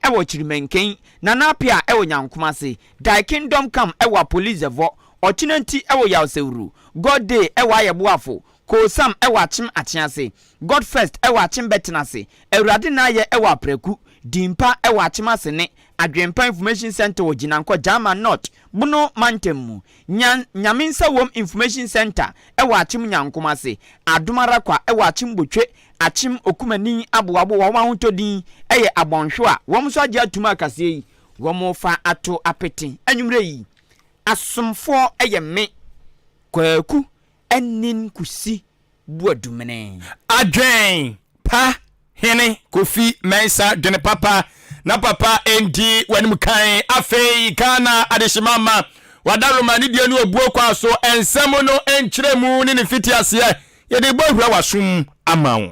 wɔ Kyirimanken, Nana Appiah wɔ Nyankomase, Thy Kingdom Come wɔ Apolizɛvɔ, Ɔkyenanti wɔ Yawsewuru, God Day wɔ Ayɛboafo, Koosam wɔ Akyem Akyease, God First wɔ Akyem Bɛtenase, Awurade Naayɛ wɔ Apraku, Dimpa wɔ Akyem Asene, Adwenpa Information Centre wɔ Gyinankɔ Gyama North, Bono Mantam mu, Nyan Nyame Nsa Wom Information Centre wɔ Akyem Nyankomase, Adom Ara Kwa wɔ Akyem Botwe, Akyem Okumani Aboabo wɔn ahotɔ din yɛ Abɔnhwe a wɔn nso agye atum a kaseɛ yi wɔrefa ato apete anwummerɛ yi. Asomfoɔ yɛ me, Kwaku Anin Kusi Boadumene. Adwen pa hene Kofi Mensah dwene papa na papa ndi w'anim kan afei Ghana adehyema ma wada Roma ne die ne obuo kwa so nsɛm no nkyerɛmu ne ne mfitiaseɛ yɛde bɔ ahura w'asom ama wo.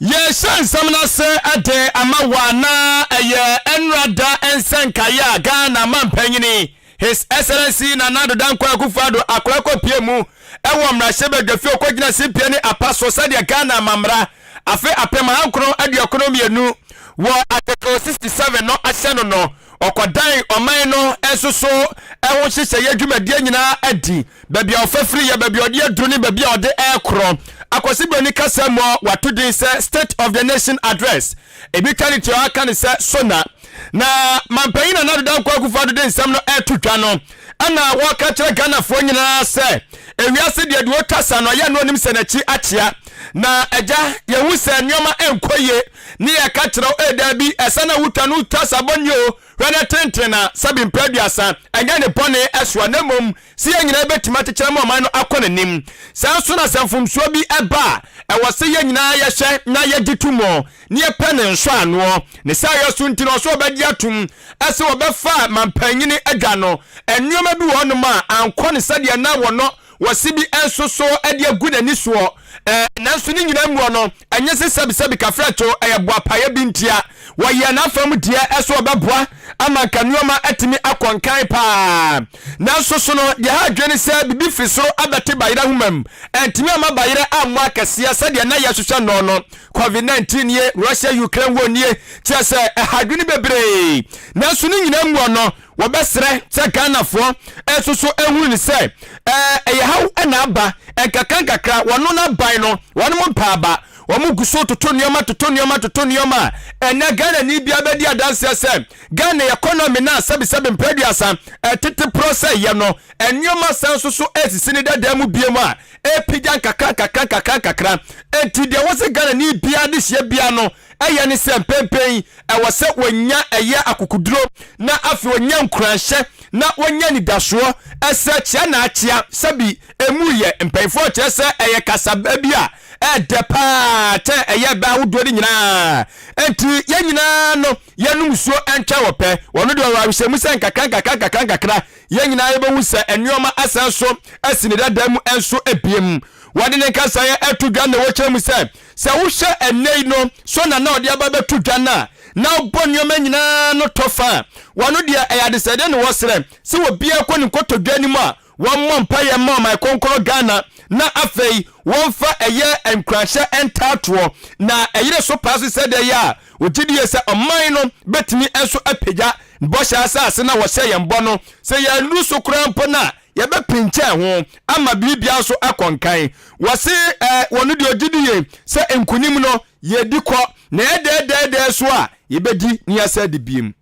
Yɛrehyɛ nsɛm no ase de ama wo a na ɛyɛ ɛnora da nsɛnkaeɛ a Ghana mampanyini His Excellency Nana Addo Dankwa Akufo-Addo akora kɔpue mu wɔ mmarahyɛbadwafie ɔkɔgyina simpie ne apa so sɛdeɛ Ghana amammara afe 1992 wɔ Article 67 no ahyɛ no no Ɔkɔdan ɔman no nso so ho nhyehyɛeɛ dwumadie nyinaa adi, baabi a ɔfa firi yɛ, baabi a ɔde aduru ne baabi a ɔde rekorɔ. Akwasi Broni kasa mu a wato din sɛ State of the Nation Address, ebi twa ne tiawa ka no sɛ SONA. Na Mampanyin Nana Addo Dankwa Akufo-Addo de nsɛm no reto dwa no, ɛna wɔreka kyerɛ Ghanafoɔ nyinaa sɛ, ewiase deɛ deɛ ɔtwa sa no, ɛyɛ na ɔnim sɛ n'akyi akyea. Na agya, yɛhu sɛ nneɛma nkɔ yie. Ne yɛka kyerɛ wo, ee daabi, ɛsɛ na wotwa no wotwa sa bɔne o, hwɛ ne tenten na sɛbi mpɛ aduasa, ɛnyɛ ne bɔne ɛsoa, na mmom sɛ yɛn nyinaa bɛtumi akyekyere ama ɔman no akɔ n'anim. Saa nso na sɛ mfomsoɔ bi ba a, ɛwɔ sɛ yɛn nyinaa yɛhwɛ na yɛgye to mu na yɛpɛ ne nsɔanoɔ. Ne saayɛ so nti na ɔsɛ ɔbɛgye atom sɛ wɔbɛfa mampanyini adwa no. Nneɛma bi wɔ hɔnom a ankɔ no sɛdeɛ na wɔnɔ Wɔse bi nso so de agu n'ani soɔ. Ɛɛ, nanso ne nyinaa muɔ no, ɛnyɛ sɛ sɛbisɛbi kafrɛto ɛyɛ boapayɛ bi ntia. Wɔyɛɛ n'afa mu deɛ sɛ ɔbɛboa ama nka nnoɔma atumi akɔ nkan paa. Nanso so no, deɛ ɛha adwene ne sɛ biribi firi soro abɛte bayerɛ ahoma mu. Antumi amma bayerɛ ammɔ akɛseɛ sɛdeɛ na yɛhwehwɛ no no. Covid 19 nie, Russia Ukraine war nie, kyerɛ sɛ ɛha adwene bebree. Nanso ne nyinaa muɔ no, Wɔbɛsrɛ sɛ Ghanafoɔ nso so nhunu no sɛ ɛyɛ haw na aba nkakra nkakra, wɔno no aban no wɔnom mpɛ aba, wɔn gu so toto nneɛma toto nneɛma toto nneɛma a ɛnɛ Ghanani biara bɛdi adanseɛ sɛ Ghana economy no a sɛbisɛbi mpɛ aduasa ɛtete porɔ sɛ yɛ no nneɛma san nso so ɛresisi ne dadaa mu biom a ɛrepagya nkakra nkakra nkakra nkakra. Enti deɛ ɛwɔ sɛ Ghanani biara de hyia biara no ɛyɛ ne sɛ mpɛn yi ɛwɔ sɛ wɔnya ɛyɛ akokoduro na afei wɔnya nkuranhyɛ na wɔnya anidasoɔ ɛsɛ kyea na akyea sɛbi emu yɛ mpanyinfoɔ kyerɛ sɛ ɛyɛ kasaba bi a ɛɛdɛ paa kyɛn ɛyɛ bɛ ahodoɔ no nyinaa nti yɛn nyinaa no yɛnom nsuo ɛntwɛn wɔ pɛ wɔn deɛ ɔwɔ awehyɛmu sɛ nkakra nkakra nkakra nkakra yɛn nyinaa yɛbɛhu sɛ nneɛma asan so asi ne dada mu nso ebiem wɔde ne nkasaeɛ ɛto dwa na wɔkyerɛ mu sɛ Sɛ wohwɛ ɛnnɛ yi no so na na ɔde aba bɛto dwa no a, na ɔbɔ nneɛma nyinaa no tɔ fa a, wɔno deɛ ɛyɛ adesrɛdeɛ na wɔsrɛ sɛ obiara kɔ ne nkotodwe anim a wɔmmɔ mpaeɛ mma ɔman kronkron Ghana na afei wɔmfa ɛyɛ nkuranhyɛ ntaatoɔ na ɛyere so paa so sɛdeɛ ɛyɛ a wɔgye die sɛ ɔman no bɛtumi nso apagya bɔhyɛ asase no a wɔhyɛ yɛn bɔ no sɛ yɛannuru so koraa mpo no a yɛbɛpinkyɛn ho ama biribiara nso akɔ nkan. Wɔse eh, wɔno deɛ ɔgye di yie sɛ nkunim no yɛdi kɔ na ɛdɛɛdɛɛdɛɛ so a yɛbɛdi na yɛasa adi biem.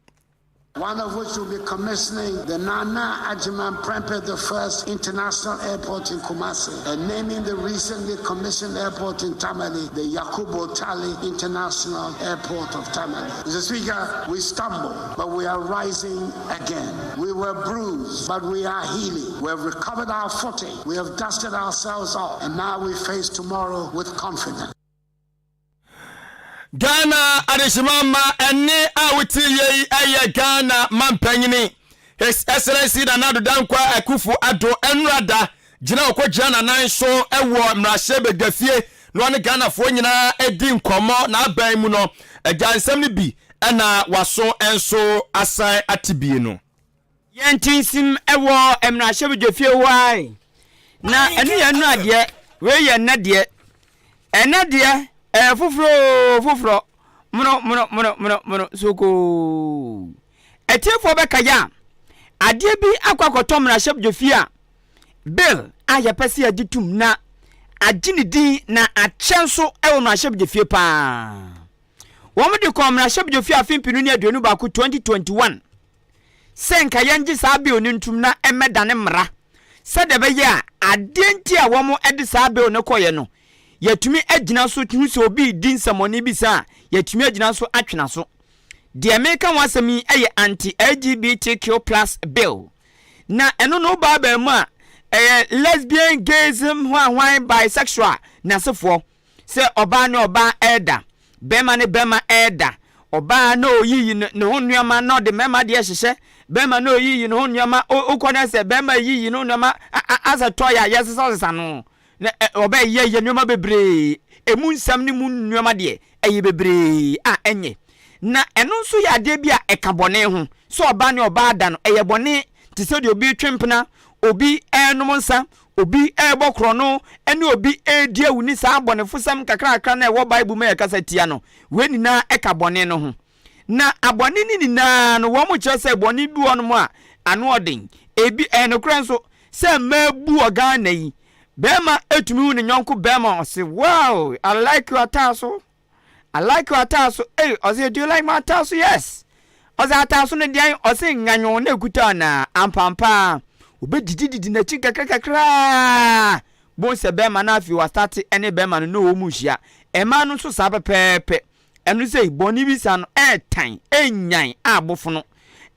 One of which will be commissioning the Nana Agyeman Prempeh the First International Airport in Kumasi and naming the recently commissioned airport in Tamale the Yakubu Tali International Airport of Tamale. Mr. Speaker, we stumble, but we are rising again. We were bruised, but we are healing. We have recovered our footing. We have dusted ourselves off, and now we face tomorrow with confidence. Ghana adehyema mma ɛnne a wotie yei ɛyɛ Ghana mampanyini His Excellency Nana Addo Dankwa Akufo Addo ɛnora da gyina ɔkɔgyina nanan so ɛwɔ mmarahyɛ badwafie na ɔne Ghanafoɔ nyinaa ɛdi nkɔmmɔ n'aban mu no agya nsɛm no bi ɛna waso nso asan ate bie no. Yɛn tinsim wɔ mmarahyɛbadwafie hɔ ara na ɛno yɛ nnora deɛ, wei yɛ nnɛ deɛ. Ɛnnɛ deɛ ɛyɛ foforɔ oo foforɔ. Mono mono mono mono mono sokoo. Atiefoɔ bɛkae a, adeɛ bi akɔ akɔtɔ mmarahyɛbdwafie a bill a yɛpɛ sɛ yɛgye tom na agye ne din na akyɛ nso wɔ mmarahyɛbdwafie paa. Wɔn de kɔɔ mmarahyɛbdwafie afe mpenu ne 21 2021 sɛ nka yɛngye saa bill no ntom na ɛmmɛdane mmara sɛdeɛ ɛbɛyɛ a adeɛ nti a wɔn de saa bill no kɔeɛ no yɛatumi agyina so hu sɛ obi redi nsɛmmɔne bi saa a, yɛatumi agyina so atwe n'aso. Deɛ mereka ho asɛm yi yɛ anti-LGBTQ plus bill. Na ɛno no wobaa baa mu a, ɛyɛ lesbian, gayism, hwan hwan, bisexual n'asefoɔ. Sɛ ɔbaa ne ɔbaa ɛreda, bɛrima ne bɛrima ɛreda, ɔbaa na ɔyiyi ne ho nneɛma na ɔde mmarima deɛ hyehyɛ, bɛrima na ɔyiyi ne ho nneɛma, wokɔ na sɛ bɛrima yiyi ne ho nneɛma asɛ tɔe a yɛsesasesa no. Na wɔbɛyɛyɛ nneɛma bebree, emu nsɛm ne mu nneɛma deɛ, ɛyɛ bebree a ɛnyɛ. Na ɛno nso yɛ adeɛ bi a ɛka bɔne ho. Sɛ ɔbaa ne ɔbaa da no, ɛyɛ bɔne te sɛ deɛ obi retwe mpena, obi renom nsa, obi rebɔ korɔno, ne obi redi awu ne saa abɔnefosɛm nkakrakra no a ɛwɔ Bible mu a yɛkasa tia no. Wei nyinaa ɛka bɔne no ho. Na abɔne no nyinaa no, wɔkyerɛ sɛ bɔne bi wɔ hɔnom a ano ɔden. Ebi, ɛyɛ nokorɛ nso, sɛ mmaa bu wɔ Ghana yi, barima tumi hu ne yɔnko barima ɔse, wow, I like your ataaso. I like your ataaso. Ei, ɔse, do you like my ataaso? Yes. Ɔse, ataaso no deɛn? Ɔse, nganyo na ekuta anaa? Ampampaa. Obɛdidididi n'akyi kakra kakraa. Bohu sɛ barima no afei wastate ne barima no ne wɔn mu hyia. Mmaa no nso saa pɛpɛɛpɛ. Ɛno sei, bɔne bi saa no, ɛɛtan, ɛnnyan abofono.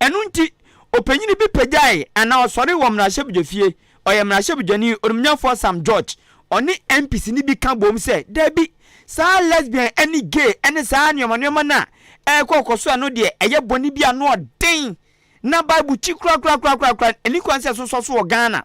Ɛno nti, ɔpanyini bi pagyae anaa ɔsɔree wɔ mmarahyɛbdwafie, ɔyɛ mmarahyɛbdwani, Onimnyafoɔ Sam George, ɔne MPs no bi ka boom sɛ, Dabi, saa lesbian ne gay ne saa nnoɔma nnoɔma no a ɛrekɔkɔ so ɛno deɛ ɛyɛ bɔne bi a ano ɔden na Bible kyi korakorakorakorakora, ɛnni kwan sɛ ɛsosɔ so wɔ Ghana.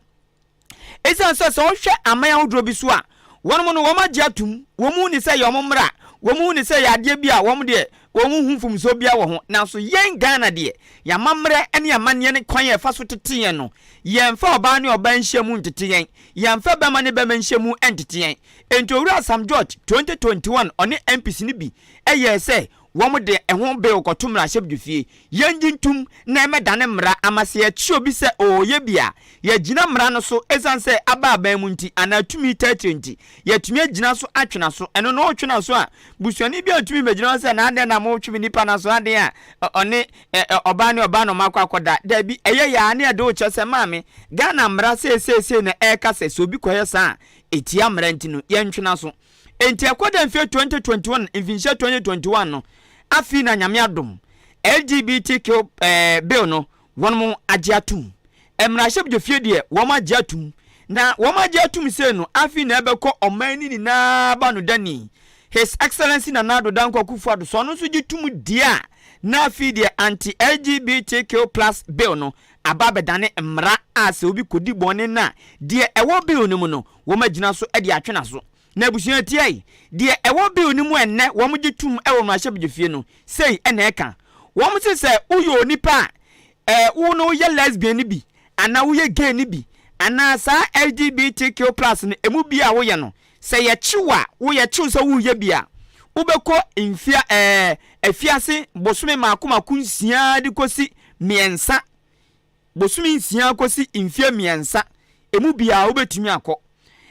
Esiane sɛ sɛ wohwɛ aman ahodoɔ bi so a, wɔnom no wɔn agye atum, wɔn hu ne sɛ ɛyɛ wɔn mmara, wɔn hu ne sɛ ɛyɛ adeɛ bi a wɔn deɛ wɔn nhu mfomsoɔ biara wɔ ho. Nanso yɛn Ghana deɛ, yɛn amammerɛ ne amanneɛ ne kwan a yɛfa so tete yɛn no, yɛmfa ɔbaa ne ɔbaa nhyiamu ntete yɛn, yɛmfa bɛrima ne bɛrima nhyiamu ntete yɛn. Enti Owura Sam George, 2021, ɔne MPs no bi yɛɛ sɛ Wɔde ɛho bill kɔto mmarahyɛbdwafie. Yɛngye ntom na ɛmmɛdane mmara ama sɛ yɛkye obi sɛ ɔreyɛ bi a, yɛagyina mmara no so ɛsiane sɛ aba aban mu nti anaa tumi taakyire nti, yɛatumi agyina so atwe n'aso. Ɛno no wotwe n'aso a, busuani biara ntumi mmɛgyina hɔ sɛ na adɛn na moretwe me nipa no aso, adɛn a ɔne ɔbaa ne ɔbaa na wɔakɔ akɔda. Daabi, ɛyɛ yɛ a na yɛde wo kyerɛ sɛ maame, Ghana mmara seeseesei na ɛreka sɛ sɛ obi kɔyɛ saa a, ɛtia mmara nti no, yɛntwe n'aso. Enti ɛkɔ dɛ mfeɛ 2021, mfinhyia 2021 no, afei na Nyame adom, LGBTQ eh, bill no, wɔn agye atum. Mmarahyɛbdwafie deɛ, wɔn agye atum. Na wɔn agye atum sei no, afei na ɛbɛkɔ ɔman no nyinaa ba no dani. His Excellency Nana Addo Dankwa Akufo-Addo, sɛ ɔno nso gye tum deɛ a, na afei deɛ anti-LGBTQ plus bill no aba abɛdane mmara a sɛ obi kɔdi bɔne no a, deɛ ɛwɔ bill no mu no, wɔagyina so de atwe n'aso. Na abusua tiae, deɛ ɛwɔ bill no mu a ɛnnɛ wɔgye tom wɔ mmarahyɛbadwafie no, sei na ɛka. Wɔse sɛ woyɛ onipa a eh, wo no woyɛ lesbian no bi, anaa woyɛ gay no bi, anaa saa LGBTQ plus no ɛmu bi a woyɛ no, sɛ yɛkye wo a, wo yɛkye wo sɛ woreyɛ bi a, wobɛkɔ mfia eh, afiase bosome mmaako mmaako nsia de kɔsi mmiɛnsa. Bosome nsia kɔsi mfeɛ mmiɛnsa, ɛmu biara wobɛtumi akɔ.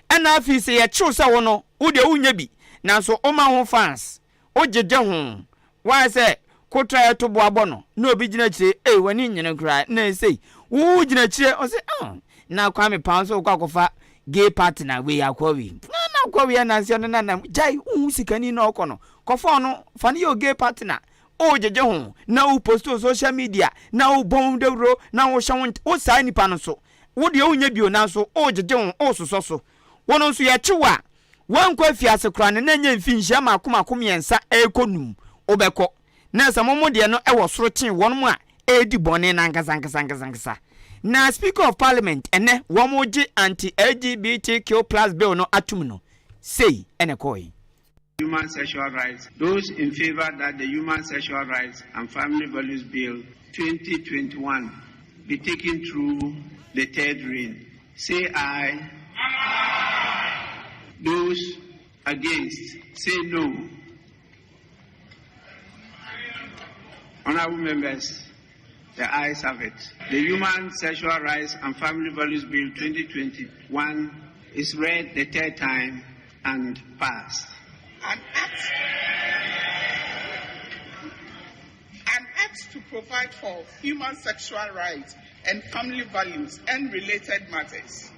Ɛna afei sɛ yɛkye wo sɛ wo no, wo deɛ wonyɛ bi, nanso woma ho fans, wogyegye ho, woayɛ sɛ kotra a yɛto boa bɔ no, na obi gyina akyire, ei w'ani nnyene koraa, na sei, wo wogyina akyire, ɔse oh, na Kwame paa nso wokɔ akɔfa gay partner wei akɔ wei, na na akɔ wei ananse ɔno nanam, gyae, wohu sikani na ɔkɔ no, kɔfa ɔno, fa no yɛ wo gay partner, Wogyegye ho na wo post wɔ social media na wobɔ ho dawuro na wohyɛ ho wo saa nipa no so wo deɛ wonyɛ bio nanso wogyegye ho wososɔ so wo no nso yɛkye wo a woankɔ afiase koraa no na ɛnyɛ mfinhyia mako mako mmiɛnsa ɛrekɔ num wobɛkɔ na sɛ mo mo deɛ no ɛwɔ soro kyen wɔn a ɛredi bɔne no ankasa ankasa ankasa ankasa na speaker of parliament ɛnɛ wɔn gye anti LGBTQ plus bill no atum no sei ɛna ɛkɔɔe. Human Sexual Rights, those in favor that the Human Sexual Rights and Family Values Bill 2021 be taken through the third reading, say aye. Aye. Those against, say no. Honorable members, the ayes have it. The Human Sexual Rights and Family Values Bill 2021 is read the third time and passed. An act, an act to provide for human sexual rights and family values and related matters.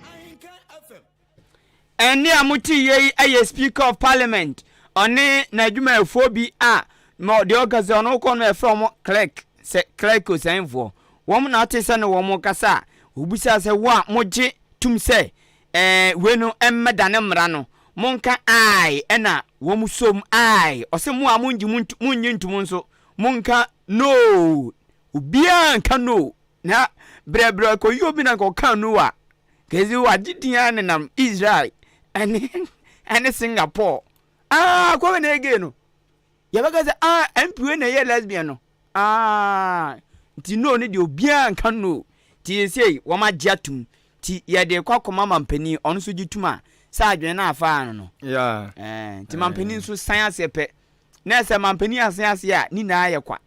Ɛnne a mote yei yɛ Speaker of Parliament, ɔne n'adwumayɛfoɔ bi a ma deɛ ɔka sɛ ɔno kɔ no ɛfrɛ wɔn clerk, sɛ clerk osɛnfoɔ. Wɔn na ate sɛ ne wɔn kasa a, wɔbisaa sɛ wo a mogye tum sɛ ɛɛ wei no mmɛdane mmara no, monka ae ɛna wɔn som ae. Ɔse mo a mongye monnye ntum nso, monka no. Obiara nka no. Na brɛbrɛ kɔyi obi na nka ɔka no a, Kezi wagye din ara nenam Israel ɛne ɛne Singapore. Ah, kɔbɛ na ɛyɛ gay no. Yɛbɛka sɛ ah MP wei na ɛyɛ lesbian no. Ah, nti no ne deɛ obiara nka no. Nti seesei wɔn agye atum. Nti yɛde kɔ akɔma mampanin, ɔno nso gye tum a, sɛ adwene no afa ano no. Yeah. Eh, nti mampanin nso san aseɛ pɛ. Na ɛsɛ mampanin asan aseɛ a, ne nyinaa yɛ kwa.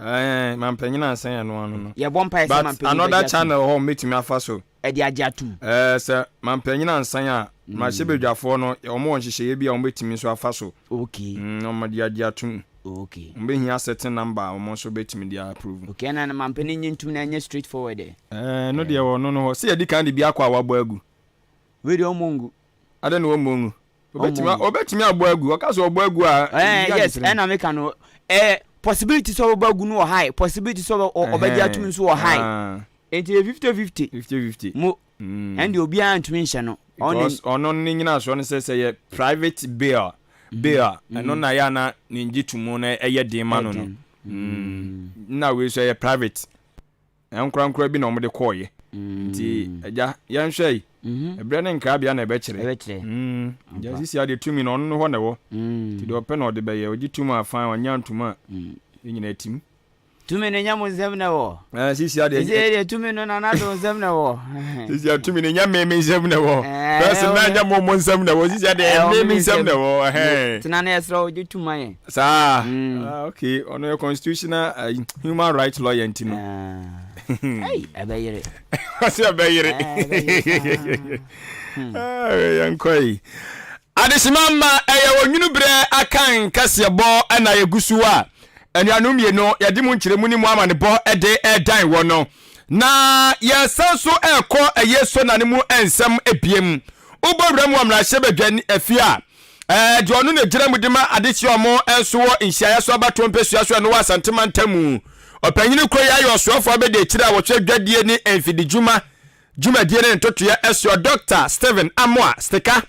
Ɛɛ mampanyin ansa yɛn no ano no. Yɛbɔ mpaeɛ sɛ But mampanyin bɛgye another atom. channel hɔ wɔbɛtumi afa so. Ɛde agye atom. Ɛɛ sɛ mampanyin ansan a, mmarahyɛbadwafoɔ no wɔn wɔ nhyehyɛeɛ bi a wɔbɛtumi nso afa so. Okay. Mm, wɔn de agye atom. Okay. Wɔn bɛhia certain number a wɔn nso bɛtumi de approve. Okay, ɛna na mampanyin nye ntom na ɛnyɛ straight forward ɛ. Ɛɛ ɛno deɛ wɔ no no hɔ. Sɛ yɛdi kan de bi akɔ a wɔabɔ agu. Wei deɛ ɔmmɔ ngu. Adɛn na wɔmmɔ ngu? Obetumi obetumi abɔ agu. Ɔka sɛ ɔbɔ agu a. Ɛɛ eh, yes, ɛna meka no. Ɛɛ eh, possibility sɛ ɔbɛbɔ agu no wɔ high, possibility sɛ ɔbɛgye atum nso wɔ high. Ah. Nti yɛ 50-50. 50-50. Mo. Mm. Ɛnde obiara ntumi nhyɛ no. Because ɔno ne nyinasoɔ no sɛ sɛ yɛ private bill mm. bill a mm. ɛno na yɛ ana ne ngye to mu na ɛyɛ den ma no no. Mm. Na wei nso ɛyɛ private. Ankorankora bi na wɔde kɔeɛ. Nti agya, yɛnhwɛ yi. Ɛberɛ ne nkrabea na ɛbɛkyerɛ. Agya sisi adeɛ tumi no ɔno no hɔ na ɛwɔ. Nti deɛ ɔpɛ na ɔde bɛyɛ. Ɔgye tum a fine, ɔnyɛ antum a, yɛn nyinaa tim. Tumi no nyɛ mo nsam na ɛwɔ. Ɛɛ sisi adeɛ. Sisi deɛ tumi no Nana Addo nsam na ɛwɔ. Sisi adeɛ tumi no nyɛ me me nsam na ɛwɔ. Fɛs na nyɛ mo mo nsam na ɛwɔ. Sisi adeɛ ɛyɛ me me nsam na ɛwɔ. Tena na yɛsrɛ wo gye tum ma yɛn. Saa. Mm. Ah, okay. Ɔno yɛ constitutional uh, human rights lawyer nti no. Hey, ɛbɛyere. Ɔsɛ ɛbɛyere. Hmm. Yɛnkɔ yi. Adesima mma ɛyɛ onwunu berɛ aka nkaseɛbɔ ɛna yɛgu so a anuanom mmienu yɛde mu nkyerɛmu ne mu amanebɔ ɛde ɛdan wɔ no na yɛsan so ɛkɔ ɛyɛ sona no mu nsɛm ebiem wobɔ wura mu wɔ mmarahyɛbadwa afie a Ɛɛ, deɛ ɔno na ɛgyina mu de ma adehyeɛ ɔmo nso wɔ nhyiaeɛ so abatoɔ mpɛsua so ɛno wɔ Asante mantam mu. Ɔpanyini koro yi ayɛ ɔsoafoɔ abɛdiakyire a wɔhwɛ dwadie ne mfididwuma dwumadie ne ntotoeɛ soɔ Dɔkta Stephen Amoah Stika.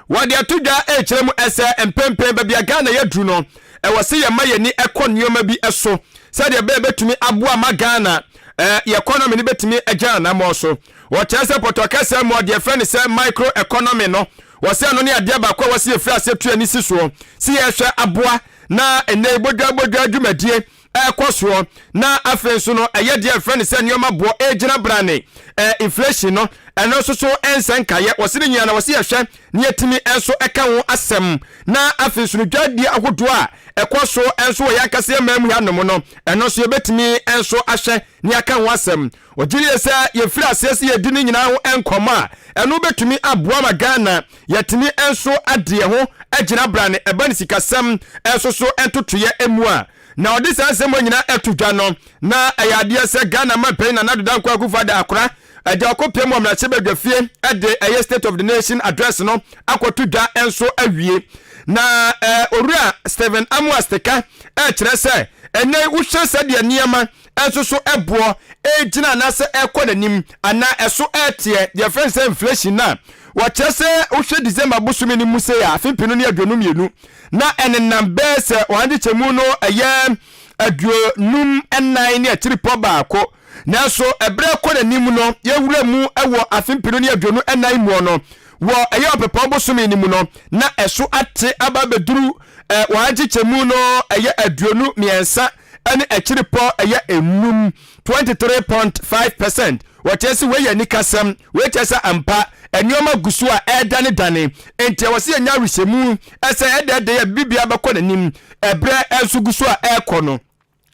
Wɔde ato dwa rekyerɛ mu sɛ mpɛnpɛn baabi a Ghana yɛaduru no, ɛwɔ sɛ yɛma yɛn ani kɔ nneɛma bi so sɛdeɛ ɛbɛyɛ bɛtumi aboa ma Ghana yɛ economy no bɛtumi agyina n'anammɔn so. Wɔkyerɛ sɛ pɔtɔ kɛsɛɛ mu deɛ yɛfrɛ no sɛ micro economy no, wɔsɛ ɛno ne adeɛ baako a wɔsɛ yɛfiri aseɛ tu ani si soɔ sɛ yɛhwɛ aboa na ɛnnɛ yi bodwa bodwa dwumadie ɛrekɔ soɔ na afei nso no ɛyɛ deɛ yɛfrɛ no sɛ nneɛma boɔ ɛregyina brane eh, inflation no ɛno nso so ɛnsɛ nkaeɛ wɔse ne nyinaa na wɔse yɛhwɛ na yɛtumi nso ɛka ho asɛm na afei nso no dwadie ahodoɔ a ɛkɔ so nso wɔ yɛn ankasa yɛn man mu hanom no ɛno nso yɛbɛtumi nso ahwɛ na yɛaka ho asɛm. Ɔgye die sɛ yɛfiri aseɛ sɛ yɛdi ne nyinaa ho nkɔmmɔ a, ɛno bɛtumi aboa ma Ghana yɛatumi nso ade yɛn ho agyina brane ɛba ne sikasɛm nso so ntotoeɛ mu a. Na ɔde saa nsɛm wɔ nyinaa to dwa no, na ɛyɛ adeɛ sɛ Ghana manpanin Nana Addo Dankwa Akufo-Addo akora agya ɔkɔpia mu wɔ mmarahyɛbadwafie de ɛyɛ State of the Nation Address no akɔto dwa nso awie. Na Owura Stephen Amoah Stika ɛrekyerɛ sɛ ɛnnɛ yi wohwɛ sɛdeɛ nneɛma nso so boɔ regyina anaasɛ ɛrekɔ n'anim anaa ɛso reteɛ, deɛ yɛfrɛ no sɛ inflation no a, wɔkyerɛ sɛ wohwɛ December bosome no mu sei a, afe mpenu ne 22, na ɛnenam bɛyɛ sɛ wɔn nkyekyɛmu no ɛyɛ 54 ne akyiripɔ baako. Nanso ɛberɛ rekɔ n'anim no, yɛwura mu wɔ afe mpenu ne 24 muɔ no, wɔ ɛyɛ ɔpɛpɔn bosome no mu no, na ɛso ate aba abɛduru wɔn nkyekyɛmu no ɛyɛ 23 ne akyiripɔ ɛyɛ enum, 23.5 percent. Wɔkyerɛ sɛ wei yɛ anikasɛm, wei kyerɛ sɛ ampa nneɛma gu so a ɛredanedane, enti ɛwɔ sɛ yɛnya awehyɛmu sɛ ɛdɛɛdɛe a biribiara bɛkɔ n'anim, ɛberɛ nso gu so a ɛrekɔ no.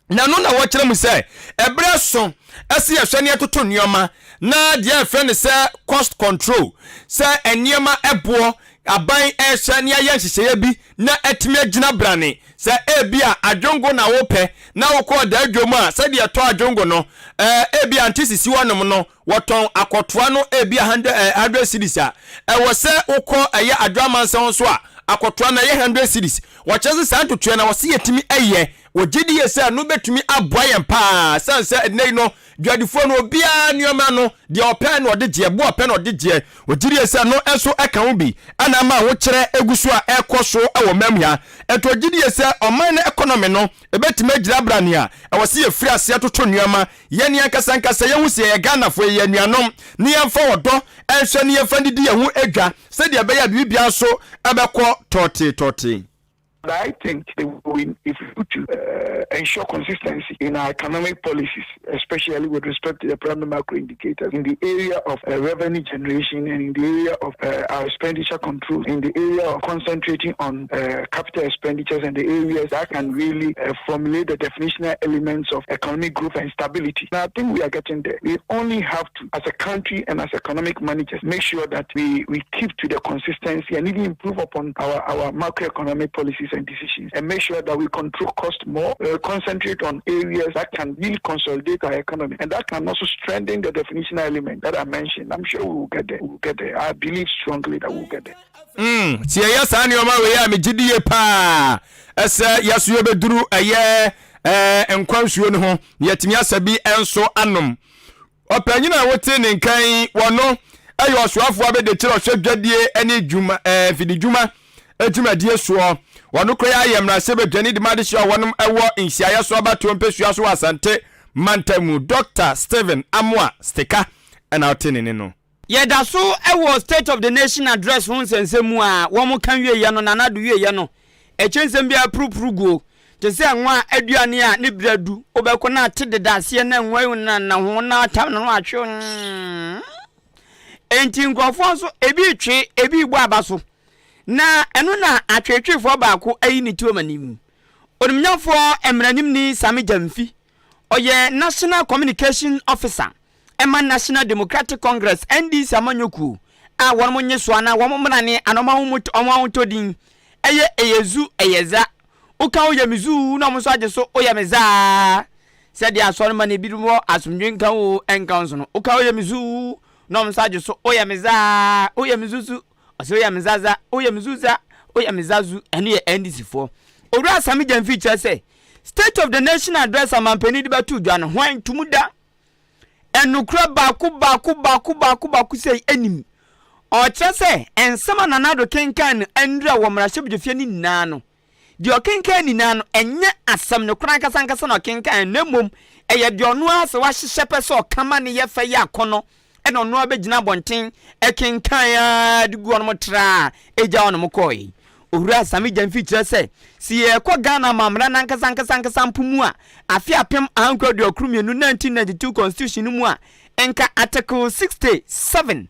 Na ɛno na wɔkyerɛ mu sɛ ɛberɛ so sɛ yɛhwɛ na yɛtoto nneɛma na deɛ yɛfrɛ no sɛ cost control, sɛ nneɛma boɔ, aban rehwɛ na yɛayɛ nhyehyɛeɛ bi na atumi agyina brane. Sɛ ebia adwongo na wopɛ na wokɔ ɔdaa dwom a, sɛdeɛ ɛtɔ adwongo no, ebia ante sisi hɔnom no, wɔtɔn akɔtoa no ebia hundred eh, hundred cedis a, ɛwɔ sɛ wokɔ ɛyɛ adwo amansan nso a, akɔtoa no ɛyɛ 100 cedis. Wɔkyerɛ sɛ saa ntotoeɛ no ɛwɔ sɛ yɛtumi yɛ. Wɔgye die sɛ ɛno bɛtumi aboa yɛn paa, sane sɛ ɛnnɛ yi no, dwadifoɔ no obiara nneɛma no, deɛ ɔpɛ na ɔde gyeɛ, boɔ ɔpɛ na ɔde gyeɛ. Wɔgye die sɛ ɛno nso ka ho bi na ama ahokyerɛ gu so a ɛrekɔ so wɔ ɔman mu ha. Enti wɔgye die sɛ ɔman no economy no ɛbɛtumi agyina brane a, ɛwɔ sɛ yɛfiri aseɛ toto nneɛma yɛn ankasa ankasa, yɛhu sɛ yɛyɛ Ghanafoɔ, yɛyɛ anuanom, na yɛmfa ɔdɔ nhwɛ na yɛmfa ndidi yɛn ho dwa sɛdeɛ ɛbɛyɛ a biribiara nso bɛkɔ tɔɔtee tɔɔtee. I think the way if we to ensure consistency in our economic policies, especially with respect to the primary macro indicators in the area of revenue generation and in the area of our expenditure control, in the area of concentrating on capital expenditures and the areas that can really formulate the definitional elements of economic growth and stability. Now, I think we are getting there. We only have to, as a country and as economic managers, make sure that we keep to the consistency and even improve upon our macroeconomic policies and decisions and make sure that we control cost more, concentrate on areas that can really consolidate our economy and that can also strengthen the definitional element that I mentioned. I'm sure we will get there. We will get there. I believe strongly that we will get there. Sɛ yɛyɛ saa nneɛma wei a, megye die paa ɛsɛ yɛso yɛbɛduru ɛyɛ nkwa nsuo no ho na yɛatumi asa bi nso anom. Ɔpanyin a wote ne nkan yi, wɔno ɛyɛ ɔsoafoɔ abɛdekyerɛ ɔhwɛ dwadie ne dwuma mfididwuma dwumadie soɔ. Wɔno koraa ayɛ mmarahyɛbadwani de ma adehyɛ a wɔnom ɛwɔ nhyiaeɛ so abatoɔ mpɛsua so wɔ Asante mantam mu. Dr. Stephen Amoah Stika ɛna ɔte ne ne no. Yɛda so wɔ State of the Nation Address ho nsɛnsɛm mu a wɔka wieeɛ no, Nana Addo wieeɛ no, ɛkyɛ nsɛm biara purupuru guo. Te sɛ nwa aduane a ne berɛ adu, wobɛkɔ na ate deda aseɛ na nwa yi na ho na atam na no atwe wo. Enti nkurɔfoɔ nso, ebi retwe, ebi rebɔ aba so. Na ɛno na atweetweefoɔ baako ayi ne ti wɔ m'anim. Onimnyafoɔ mmaranimni Sammy Gyamfi, ɔyɛ National Communication Officer ɛma National Democratic Congress, NDC, amanyɔkuo a wɔn nye so anaa wɔn mmarane anaa wɔn ahotɔ din ɛyɛ ɛyɛ zu ɛyɛ za. Woka woyɛ me zuu na wɔn nso agye so woyɛ me zaa. Sɛdeɛ asɔre ma no ebinom wɔ asomdwe nka wo nka wo nso no, woka woyɛ me zuu na wɔn nso agye so woyɛ me zaa, woyɛ me zuzu, ɔsɛ woyɛ me zaza, woyɛ me zuza, woyɛ me zazu. Ɛno yɛ NDC foɔ. Owura Sammy Gyamfi kyerɛ sɛ State of the Nation Address amampanin de bɛto dwa no, hwan ntom da. Ɛnokorɛ baako baako baako baako baako sei anim. Ɔkyerɛ sɛ nsɛm a Nana Addo kenkan no nnura wɔ mmarahyɛbadwafie no nyinaa no, deɛ ɔkenkan nyinaa no, ɛnyɛ asɛm no koraa ankasa ankasa na ɔkenkan na mmom ɛyɛ deɛ ɔno ara sɛ wahyehyɛ pɛ sɛ ɔka ma ne yɛ fɛ yɛ akɔnnɔ ɛna ɔno ara bɛgyina abɔnten ɛkenkan ara de gu ɔnom traa ɛgya ɔnom kɔɔe. Owura Sammy Gyamfi kyerɛ sɛ, sɛ yɛrekɔ Ghana amammerɛ no ankasa ankasa ankasa mpo mu a, afe 1992, 1992 Constitution no mu a, nka Article 67,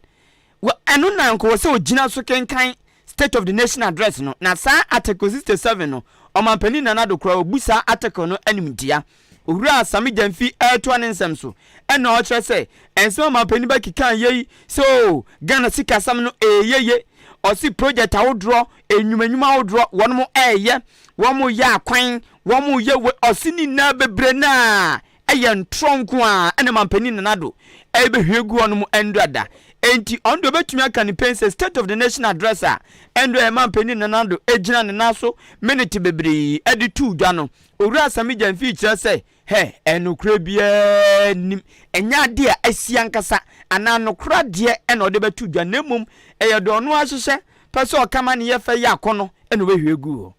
wɔ ɛno na nka wɔ sɛ ɔgyina so kenkan State of the Nation Address no, na saa Article 67 no, Ɔmanpanin Nana Addo koraa ɔbu saa article no animtia. Owura Sammy Gyamfi retoa ne nsɛm so na ɔkyerɛ sɛ nsɛm a ɔmanpanin bɛkeka yei sɛ oo Ghana sikasɛm no ɛyɛ ye, ɔse project ahodoɔ, nnwuma nnwuma ahodoɔ wɔnom ɛɛyɛ, wɔn yɛ akwan, wɔn yɛ wei, ɔse ne nyinaa bebree no a ɛyɛ ntorɔ nko ara ɛna ɔmanpanin Nana Addo ɛrebɛhwie gu wɔnom ɛndra da. Enti ɔno deɛ ɔbɛtumi aka ne pɛn sɛ State of the Nation Address a ɛndra ɔmanpanin Nana Addo ɛgyina ne nan so minute bebree ɛde too dwa no, Owura Sammy Gyamfi kyerɛ sɛ, hɛ, nokorɛ biara nnim, ɛnyɛ adeɛ a asi ankasa anaa nokorɛ adeɛ na ɔde bɛto dwa na mmom ɛyɛ deɛ ɔno ara hyehyɛ pɛ sɛ ɔka ma ne yɛ fɛ yɛ akɔnnɔ na ɔbɛhwie agu hɔ.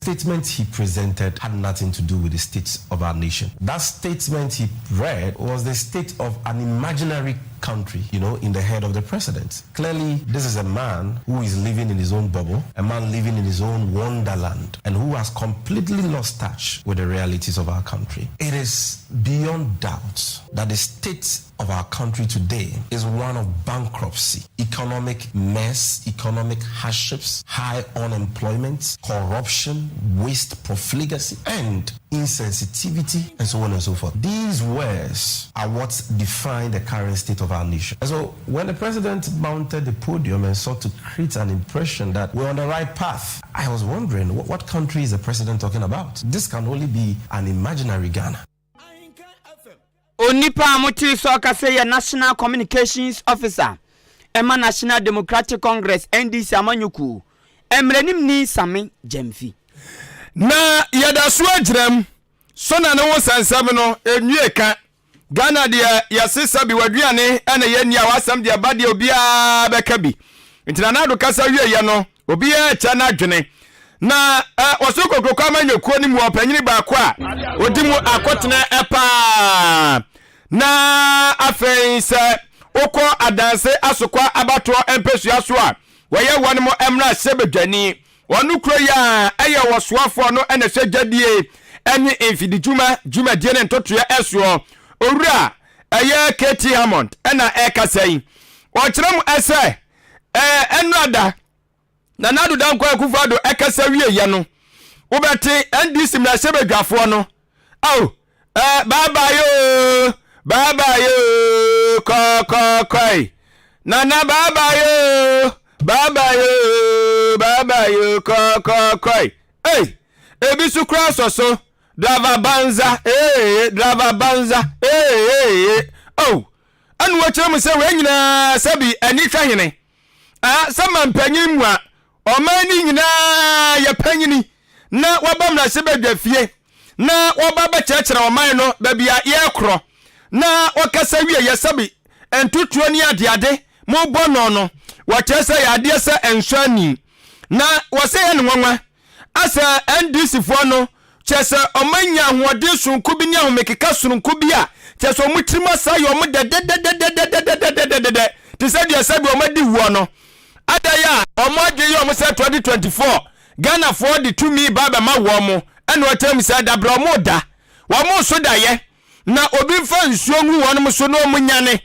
Statement he presented had nothing to do with the state of our nation. That statement he read was the state of an imaginary. country, you know, in the head of the president. Clearly, this is a man who is living in his own bubble, a man living in his own wonderland, and who has completely lost touch with the realities of our country. It is beyond doubt that the state of our country today is one of bankruptcy, economic mess, economic hardships, high unemployment, corruption, waste, profligacy, and insensitivity, and so on and so forth. These words are what define the current state of our nation. And so when the president mounted the podium and sought to create an impression that we're on the right path, I was wondering what, what country is the president talking about? This can only be an imaginary Ghana. Onipa a motee sɛ ɔkasa yɛ National Communications Officer ɛma National Democratic Congress, NDC, amanyɔkuo, mmaranimni Sammy Gyamfi. Na yɛda so agyinam so na ne ho sɛnsɛm no ɛnwie ka. Ghana deɛ yɛse sɛbi w'aduane ɛna yɛnni a w'asɛm deɛ ba deɛ obiara bɛka bi. Nti Nana Addo kasa wieɛ no obiara kyɛ n'adwene. Na wɔso kokroko amanyɔkuo no mu ɔpanyini baako a ɔdi mu akotene paa. Na afei sɛ wokɔ Adanse Asokwa abatoɔ mpɛsua so a wɔyɛ wɔn mo mmarahyɛ badwani. Wɔn kuro yi a ɛyɛ wɔsoafoɔ no ɛna ɛhwɛ dwadie ɛne mfididwuma dwumadie ne ntotoeɛ ɛsoɔ. Owura ɛyɛ KT Hammond ɛna ɛrekasa yi. Ɔkyerɛ mu ɛsɛ ɛnurada Nana Addo Dankwa Akufo-Addo ɛkasa wieɛ no wobɛte NDC mmarahyɛbadwafoɔ no ao bye bye oo bye bye oo kɔkɔkɔe Nana bye bye oo bye bye oo bye bye oo kɔkɔkɔe ei ebi so koraa sɔ so driver banza ee driver banza ee oh ɛna wɔkyerɛ mu sɛ wei nyinaa sɛbi ani hwɛ hene sɛ mampanyin mu a ɔman no nyinaa yɛ panyini na wɔba mmarahyɛbadwa fie na wɔba bɛkyerɛkyerɛ ɔman no baabi a yɛrekorɔ na wɔkasa wie yɛ sɛbi ntotoɔ ne adeade mobɔ no no wɔkyerɛ sɛ yɛ adeɛ sɛ nsɔ ani na wɔsɛ yɛ ne nwanwa asɛ NDC foɔ no kyerɛ sɛ ɔma nya ahoɔden sononko bi ne ahomekeka sononko bi a kyerɛ sɛ ɔmo tirim asa yɛ ɔmo dɛdɛdɛdɛdɛdɛdɛdɛdɛdɛ te sɛ deɛ sɛbi ɔmo adi wuo no adayɛ a ɔmo adwe yɛ ɔmo sɛ 2024 Ghanafoɔ de tumi ba bɛma wɔn mo ɛna ɔkyerɛ mu sɛ dabrɛ ɔmo da wɔn so dayɛ na obi mfa nsuo ngu wɔn so na ɔmo nyane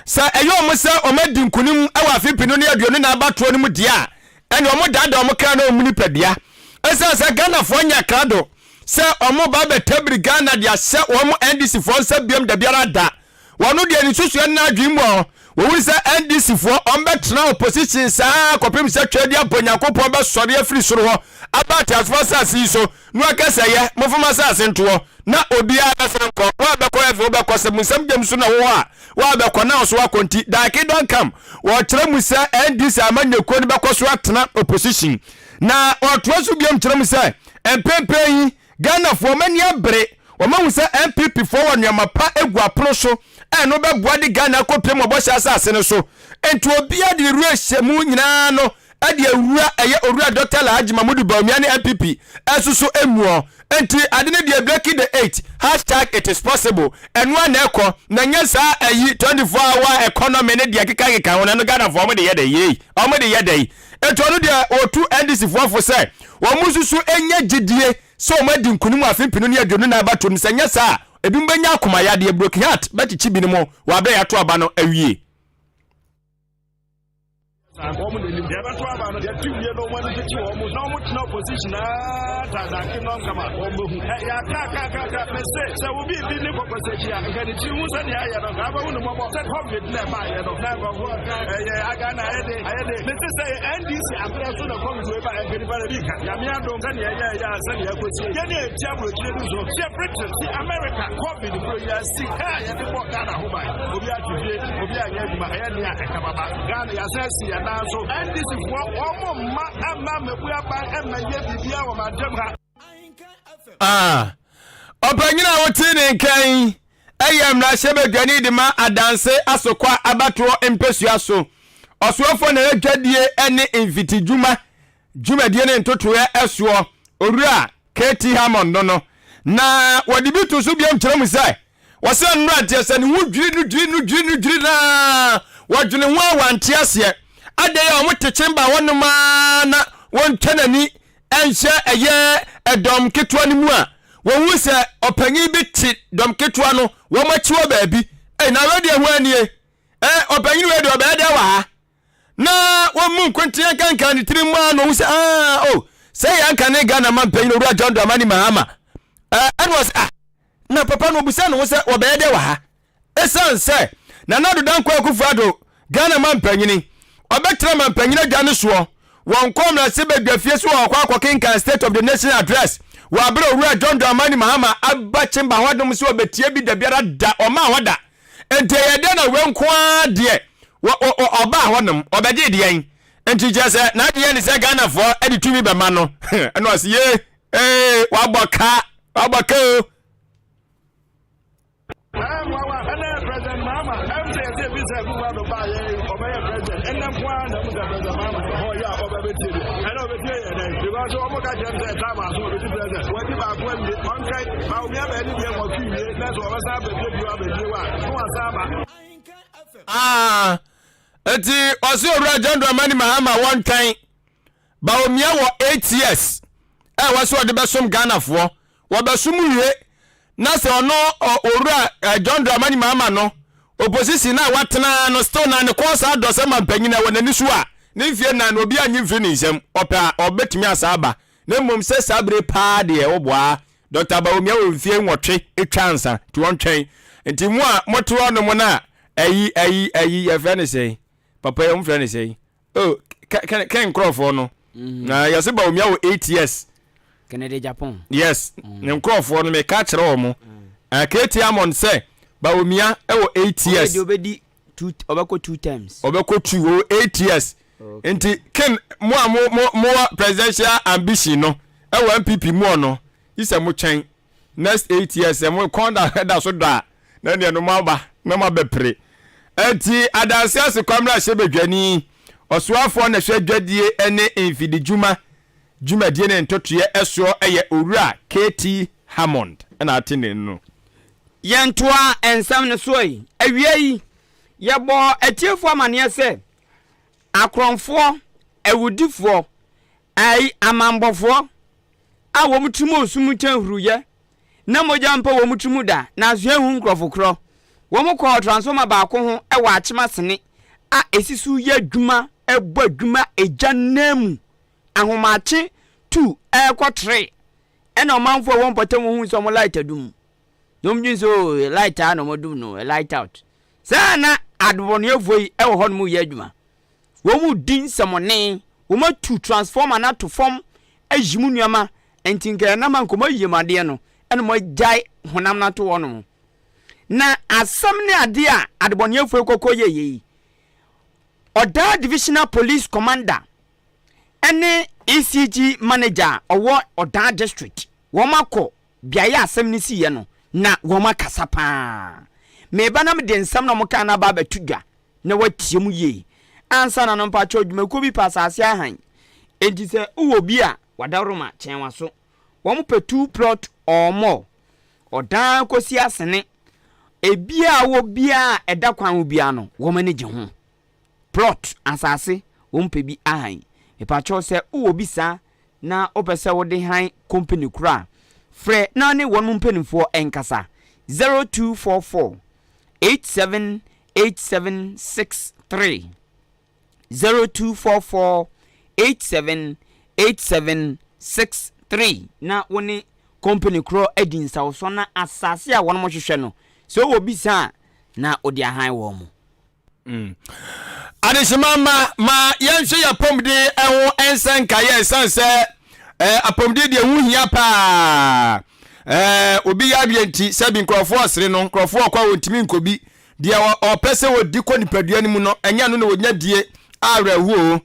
sɛ ɛyɛ ɔmo sɛ ɔmo adi nkunim ɛwɔ afe pinu ne aduonu na abatoɔ no mu deɛ a ɛne ɔmo daadaa ɔmo kra na ɔmo nipadua ɛsiane sɛ Ghanafoɔ nya krado sɛ ɔmo ba bɛtabiri Ghana de ahyɛ wɔn NDC foɔ nsa biam da biara da. Wɔn deɛ ne susuɛ no n'adwene mu a wɔhunu sɛ NDC foɔ ɔmo bɛtena opposition saa kɔpem sɛ Twɛdi abɔ Nyankopɔn bɛsɔre afiri soro hɔ aba ateasefoɔ asase yi so na waka sɛ yɛ mofom asase ntoɔ na obiara bɛsan kɔ wɔn a bɛkɔ ɛfɛ wobɛkɔ sɛ mu nsɛm gyam so na wɔ hɔ a wɔn a bɛkɔ na ɔso akɔ. Nti thy kingdom come wɔkyerɛ mu sɛ NDC amanyɔkuo no bɛkɔ so atena opposition. Na ɔtoa so biom kyerɛ mu sɛ mpempem yi Ghanafoɔ mani abere wɔn ahu sɛ NPP foɔ wɔ nneɛma pa egu apono so ɛno bɛboa de Ghana akɔpiem ɔbɔhyɛ asase no so. Nti obiara de ne wura hyɛ mu nyinaa no ɛde awura ɛyɛ owura Dr. Alhaji Mahmudu Bawumia ne NPP ɛso so emuɔ. Nti ade ne deɛ breaking the eight #ItIsPossible ɛno a na ɛkɔ na nyɛ saa ɛyi 24 hour economy ne deɛ keka ho na no Ghanafoɔ ɔmo de yɛ dɛ yei ɔmo de yɛ dɛ yi. Etu ɔno deɛ wɔtu NDC foɔ fo sɛ wɔn mo nso enya gyidie sɛ wɔn adi nkunim afe mpinu ne aduonu na abato no sɛ nyɛ saa ebi mo bɛnya akomayadeɛ broken heart bɛkyekye binom wɔ abere yɛato aba no awie. Wɔn n'anim yɛbɛto aba no yɛte wie no wɔn ani tete wɔn na wɔn tena opposition aa tadaake nɔn kama wɔn bɛhu ɛ yɛaka aka aka aka mɛ se sɛ obi bi ne kɔkɔsɛ akyi a nka ne tiri hu sɛdeɛ ayɛ no nka abɛhu ne mmɔbɔ sɛ COVID na ɛba ayɛ no na nkɔfoɔ ka ɛyɛ aga na ayɛ de ayɛ de ne te sɛ NDC aberɛ so na COVID wei ba ɛnka nipa na bi ka Nyame adom sɛdeɛ ɛyɛ ɛyɛ a sɛdeɛ ɛkɔsie yɛne ɛti aburokyire no so sɛ Britain si America COVID kuro yi asi kaa yɛde bɔ Ghana ho ban obi ate fie obi anyɛ adwuma ɛyɛ nea ɛka baba Ghana yɛasɛ asi yɛn nan so. NDC foɔ wɔn mo mma ɛmma mmabu aban ɛmma yɛ biribiara wɔ mantam ha. Ah, ɔpanyin a wote ne nkan ɛyɛ mmarahyɛbadwani de ma Adanse Asokwa abatoɔ mpɛsua so ɔsoafoɔ na ɛdwadie ne mfitidwuma dwumadie ne ntotoeɛ ɛsoɔ owura KT Hammond no na wɔde bi to so biom kyerɛ mu sɛ Wɔsɛ nnora deɛ sɛ ne ho dwiri no dwiri no dwiri no dwiri naa wɔdwene ho a wɔante aseɛ. Adɛn a wɔte chamber hɔnom ara na wɔntwa n'ani nhyɛ ɛyɛ ɛdɔm ketewa no mu a wɔhu sɛ ɔpanyin bi te dɔm ketewa no wɔn akyi wɔ baabi. Ei, na wei deɛ ho anie. Ɛ ɔpanyin wei deɛ ɔbɛyɛ dɛ wɔ ha. Na wɔn mu nkonten akankan ne tirim mu a na ɔhu sɛ ah oh sɛ yɛ anka ne Ghana ma mpanyin owura John Dramani Mahama. Ɛna ɔsɛ ah na papa no ɔbusa ne ho sɛ wɔbɛyɛ dɛ wɔ ha. Esiane sɛ Nana Addo Dankwa Akufo-Addo, Ghana mampanyini, ɔbɛtena mampanyini adwa no soɔ, wɔnkɔɔ mmarahyɛbadwafie so wɔ ɔkɔ akɔkenkan State of the Nation Address wɔ aberɛ a Owura John Dramani Mahama aba chamber hɔ nom sɛ ɔbɛtie bi dabiara da, ɔmaa hɔ da. Enti ɛyɛ dɛn na wei nko ara deɛ ɔbaa hɔ nom, ɔbɛgyee deɛn? Enti kyerɛ sɛ n'adwene ne sɛ Ghanafoɔ de tumi bɛma no. Ɛna ɔse yee, ee, wabɔ ka, wabɔ ka o. Nwanwa ɛnɛ President Mahama ɛm sɛ yɛsɛ ebi sɛ Akufo Addo baa yɛ ɔbɛyɛ president ɛnɛ nko ara na ɛmu sɛ President Mahama ɔyɛ a ɔbɛ bɛtie deɛ ɛnɛ ɔbɛtie yɛ dɛn because ɔmo ka kyerɛ sɛ time aso ɔbɛdi president wɔadi baako awie ɔnkae ma obi abɛɛ ne deɛ wɔtwe wie na sɛ ɔbɛsan abɛbie bio abɛbie wa na wasan aba. Ah, eti ɔsi owura John Dramani Mahama wɔntwɛn. Bawumia wɔ 8 years a ɛwɔ sɛ ɔde bɛsom Ghanafoɔ. Wɔbɛsom wie na sɛ ɔno owura eh, John Dramani Mahama no opposition na watena no still na ne kɔn saa dɔ sɛ mampanyin ɛwɔ n'ani so a ne mfie nan no obi anyi mfiri ne nsam ɔpɛ a ɔbɛtumi asa aba na mmom sɛ saa bere paa deɛ woboa Dr. Bawumia wɔ mfie nwɔtwe twa ansa nti wɔntwɛn nti mo a mote hɔ nom no a ayi ayi ayi yɛfrɛ ne sɛn papa yi wɔmfrɛ ne sɛn Oh, kɛ kɛ nkurɔfoɔ no. Mm. Na yɛsɛ Bawumia wɔ 8 years. Kennedy Japan. Yes, mm. ne nkurɔfoɔ no meka kyerɛ wɔn. Mm. Uh, KT Amon sɛ Bawumia wɔ 8 years. Ɔbɛdi ɔbɛdi two ɔbɛkɔ two times. Ɔbɛkɔ two wɔ 8 years. Okay. Nti ken mo a mo mo mo wɔ presidential ambition no ɛwɔ NPP mu ɔno yi sɛ mo twɛn next 8 years sɛ mo kɔn da ɛda so dɔ a na neɛ no moaba na moabɛpere. Enti adanse ase kwammerɛ ahyɛbadwani, ɔsoafoɔ na ɛhwɛ dwadie ne mfididwuma dwumadie ne ntotoeɛ soɔ yɛ Owura KT Hammond na ate ne no. Yɛntoa nsɛm no so yi. Awia yi, yɛbɔɔ atiefoɔ amaneɛ sɛ akorɔmfoɔ, awudifoɔ, ayi, amammɔfoɔ a wɔn tirim osum nkyɛn huruyɛ na mogya mpa wɔn tirim da, nanso yɛnhu nkurɔfo korɔ. Wɔkɔɔ transformer baako ho wɔ Akyem Asene a esi so yɛ adwuma bɔ adwuma egya nan mu ahomakye tu rekɔ tere ɛna ɔmanfoɔ a ɛwɔ mpɔtam huu sɛ wɔn light adum. Na wɔn dwen sɛ oh light a na wɔn adum no light out. Saa na adebɔneyɛfoɔ yi wɔ hɔnom reyɛ adwuma. Wɔredi nsɛmɔne, wɔatu transformer no ato fam ayi mu nneɛma, nti nka ɛnam a nka wɔayi mu adeɛ no, ɛna wɔagyae honam no ato hɔnom. Na asɛm ne adeɛ a adebɔneyɛfoɔ yi kɔkɔ yɛeɛ yi, Ɔdaa Divisional Police Commander ne ECG Manager a ɔwɔ Ɔdaa District, wɔakɔ beaeɛ a asɛm no siiɛ no, na wɔakasa paa. Meba na mede nsɛm na wɔkaa no aba abɛto dwa na watie mu yie. Ansa na no mpakyɛw dwumakuo bi pɛ asase ahan. Enti sɛ wowɔ bi a wadaworoma kyɛn waso. Wɔn pɛ two plot or more. Ɔdan kɔsi asene. Ebia a wɔ biara a ɛda kwan ho biara no wɔn ani gye ho. Plot asase wɔn pɛ bi ahan. Mepakyɛw sɛ wowɔ bi saa na wopɛ sɛ wode han company koro a, frɛ na ne wɔn mpanimfoɔ nkasa. 0244 878763 0244 878763 na wo ne company korɔ adi nsawosɔ na asase a wɔn hwehwɛ no sɛ wowɔ bi saa a na wode ahan wɔn mo. Mm. Adehyema mma ma yɛnhwɛ yɛn apɔmuden ho nsɛnkaeɛ ɛsiane sɛ eh, apɔmuden deɛ ho hia paa. Eh, obi yareɛ nti sɛbi nkurɔfoɔ ɔsere no, nkurɔfoɔ ɔkɔ a wɔntumi nkɔ bi. Deɛ ɔpɛ sɛ wɔdi kɔ nipadua no mu no, ɛnyɛ no na wɔnya die awerɛhoɔ.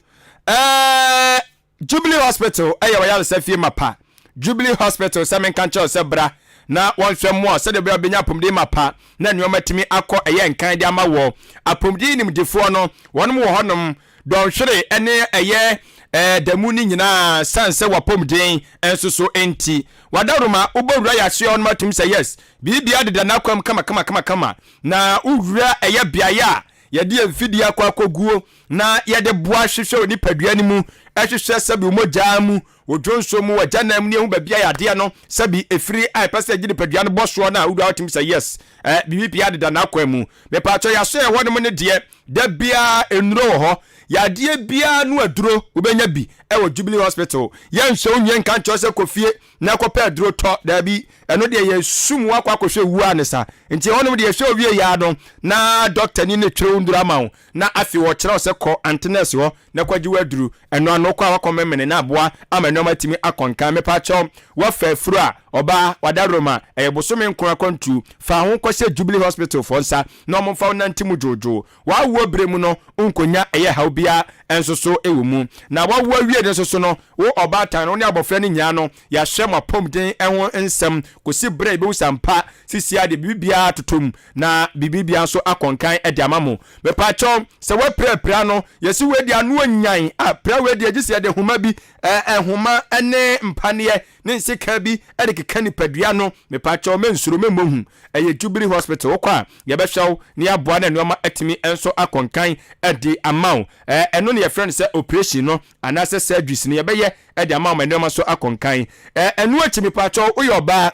Eh, Jubilee Hospital yɛ w'ayaresa fie mapa. Jubilee Hospital sɛ menka nkyerɛ wo sɛ bra na wɔnhwɛ mmoa wo sɛdeɛ ɛbɛyɛ a wobɛnya apɔmuden mapa na nneɛma atumi akɔ ɛyɛ nkan de ama wɔ. Apɔmuden nimdefoɔ no, wɔnom wɔ hɔnom dɔnhwere ne ɛyɛ eh, da mu no nyinaa sane sɛ w'apɔmuden nso so nti. W'adaworoma, wobɔ wura yɛ asoɛ hɔ nom atum sɛ yes, biribiara deda n'akwam kama kama kama kama. Na wo wura ɛyɛ beaeɛ a yɛde yɛn mfidie akɔ akɔguo na yɛde boa hwehwɛ wo nipadua no mu, ɛhwehwɛ sɛbi wo mogyaa mu, wo dwonso mu, w'agyanan mu ne ɛhu baabi a yadeɛ no sɛbi ɛfiri a ɛpɛ sɛ ɛgye nipadua no bɔ soɔ no a, wo wura wotim sɛ yes, eh, biribiara deda n'akwan mu. Mepaakyɛw yɛasoɛ hɔ nom no deɛ, Da biara nnuro wɔ hɔ. Yadeɛ biara no aduro wobɛnya bi wɔ Jubilee Hospital. Yɛnhwɛ wo nwie nka nkyerɛ wo sɛ kɔ fie na kɔpɛ aduro tɔ. Daabi, ɛno deɛ yɛsum wo akɔ akɔhwɛ wuo a ne sa. Nti ɛhɔnom deɛ yɛhwɛ wo wie yɛ ara no na dɔktani no twerɛ wo nnuro ama wo na afei ɔkyerɛ wo sɛ kɔ ante nɛɛse hɔ na kɔgye w'aduru. Ɛno ano kɔ a wakɔ memene na aboa ama nneɛma atumi akɔ nkan. Mepakyɛw, woafa afuru a, ɔbaa, wadaworoma, ɛyɛ bosome nkron akwantuo. Fa ho kɔhyɛ Jubilee Hospital foɔ nsa na wɔmfa wo nante mu dwoodwoo. W'awoɔ berɛ mu no, wonkɔnya ɛyɛ haw biara nso so wɔ mu. Na w'awoɔ awie no nso so no, wo ɔbaatan no, wo ne abɔfra no nyinaa no, yɛahwɛ mo apɔmuden ho nsɛm kɔsi berɛ a yɛbɛhu sɛ ampa seesei ara deɛ biribiara atotɔ mu na biribiara nso akɔ nkan de ama mo. Mepaakyɛw, sɛ woapira pira no, yɛse wei deɛ ano onyan a, pira wei deɛ gye sɛ yɛde nhoma bi, ɛɛ nhoma ne mpaneɛ ne nsekaa bi de keka nipadua no. Mepaakyɛw, mensuro, memmɔ hu. Ɛyɛ Jubilee Hospital, wokɔ a, yɛbɛhwɛ wo na yɛaboa na nneɛma atumi nso akɔ nkan de ama wo. Ɛno na yɛfrɛ no sɛ operation no anaasɛ surgeries no, yɛbɛyɛ de ama wo ma nneɛma nso akɔ nkan. Ɛno akyi, mepaakyɛw, woyɛ ɔbaa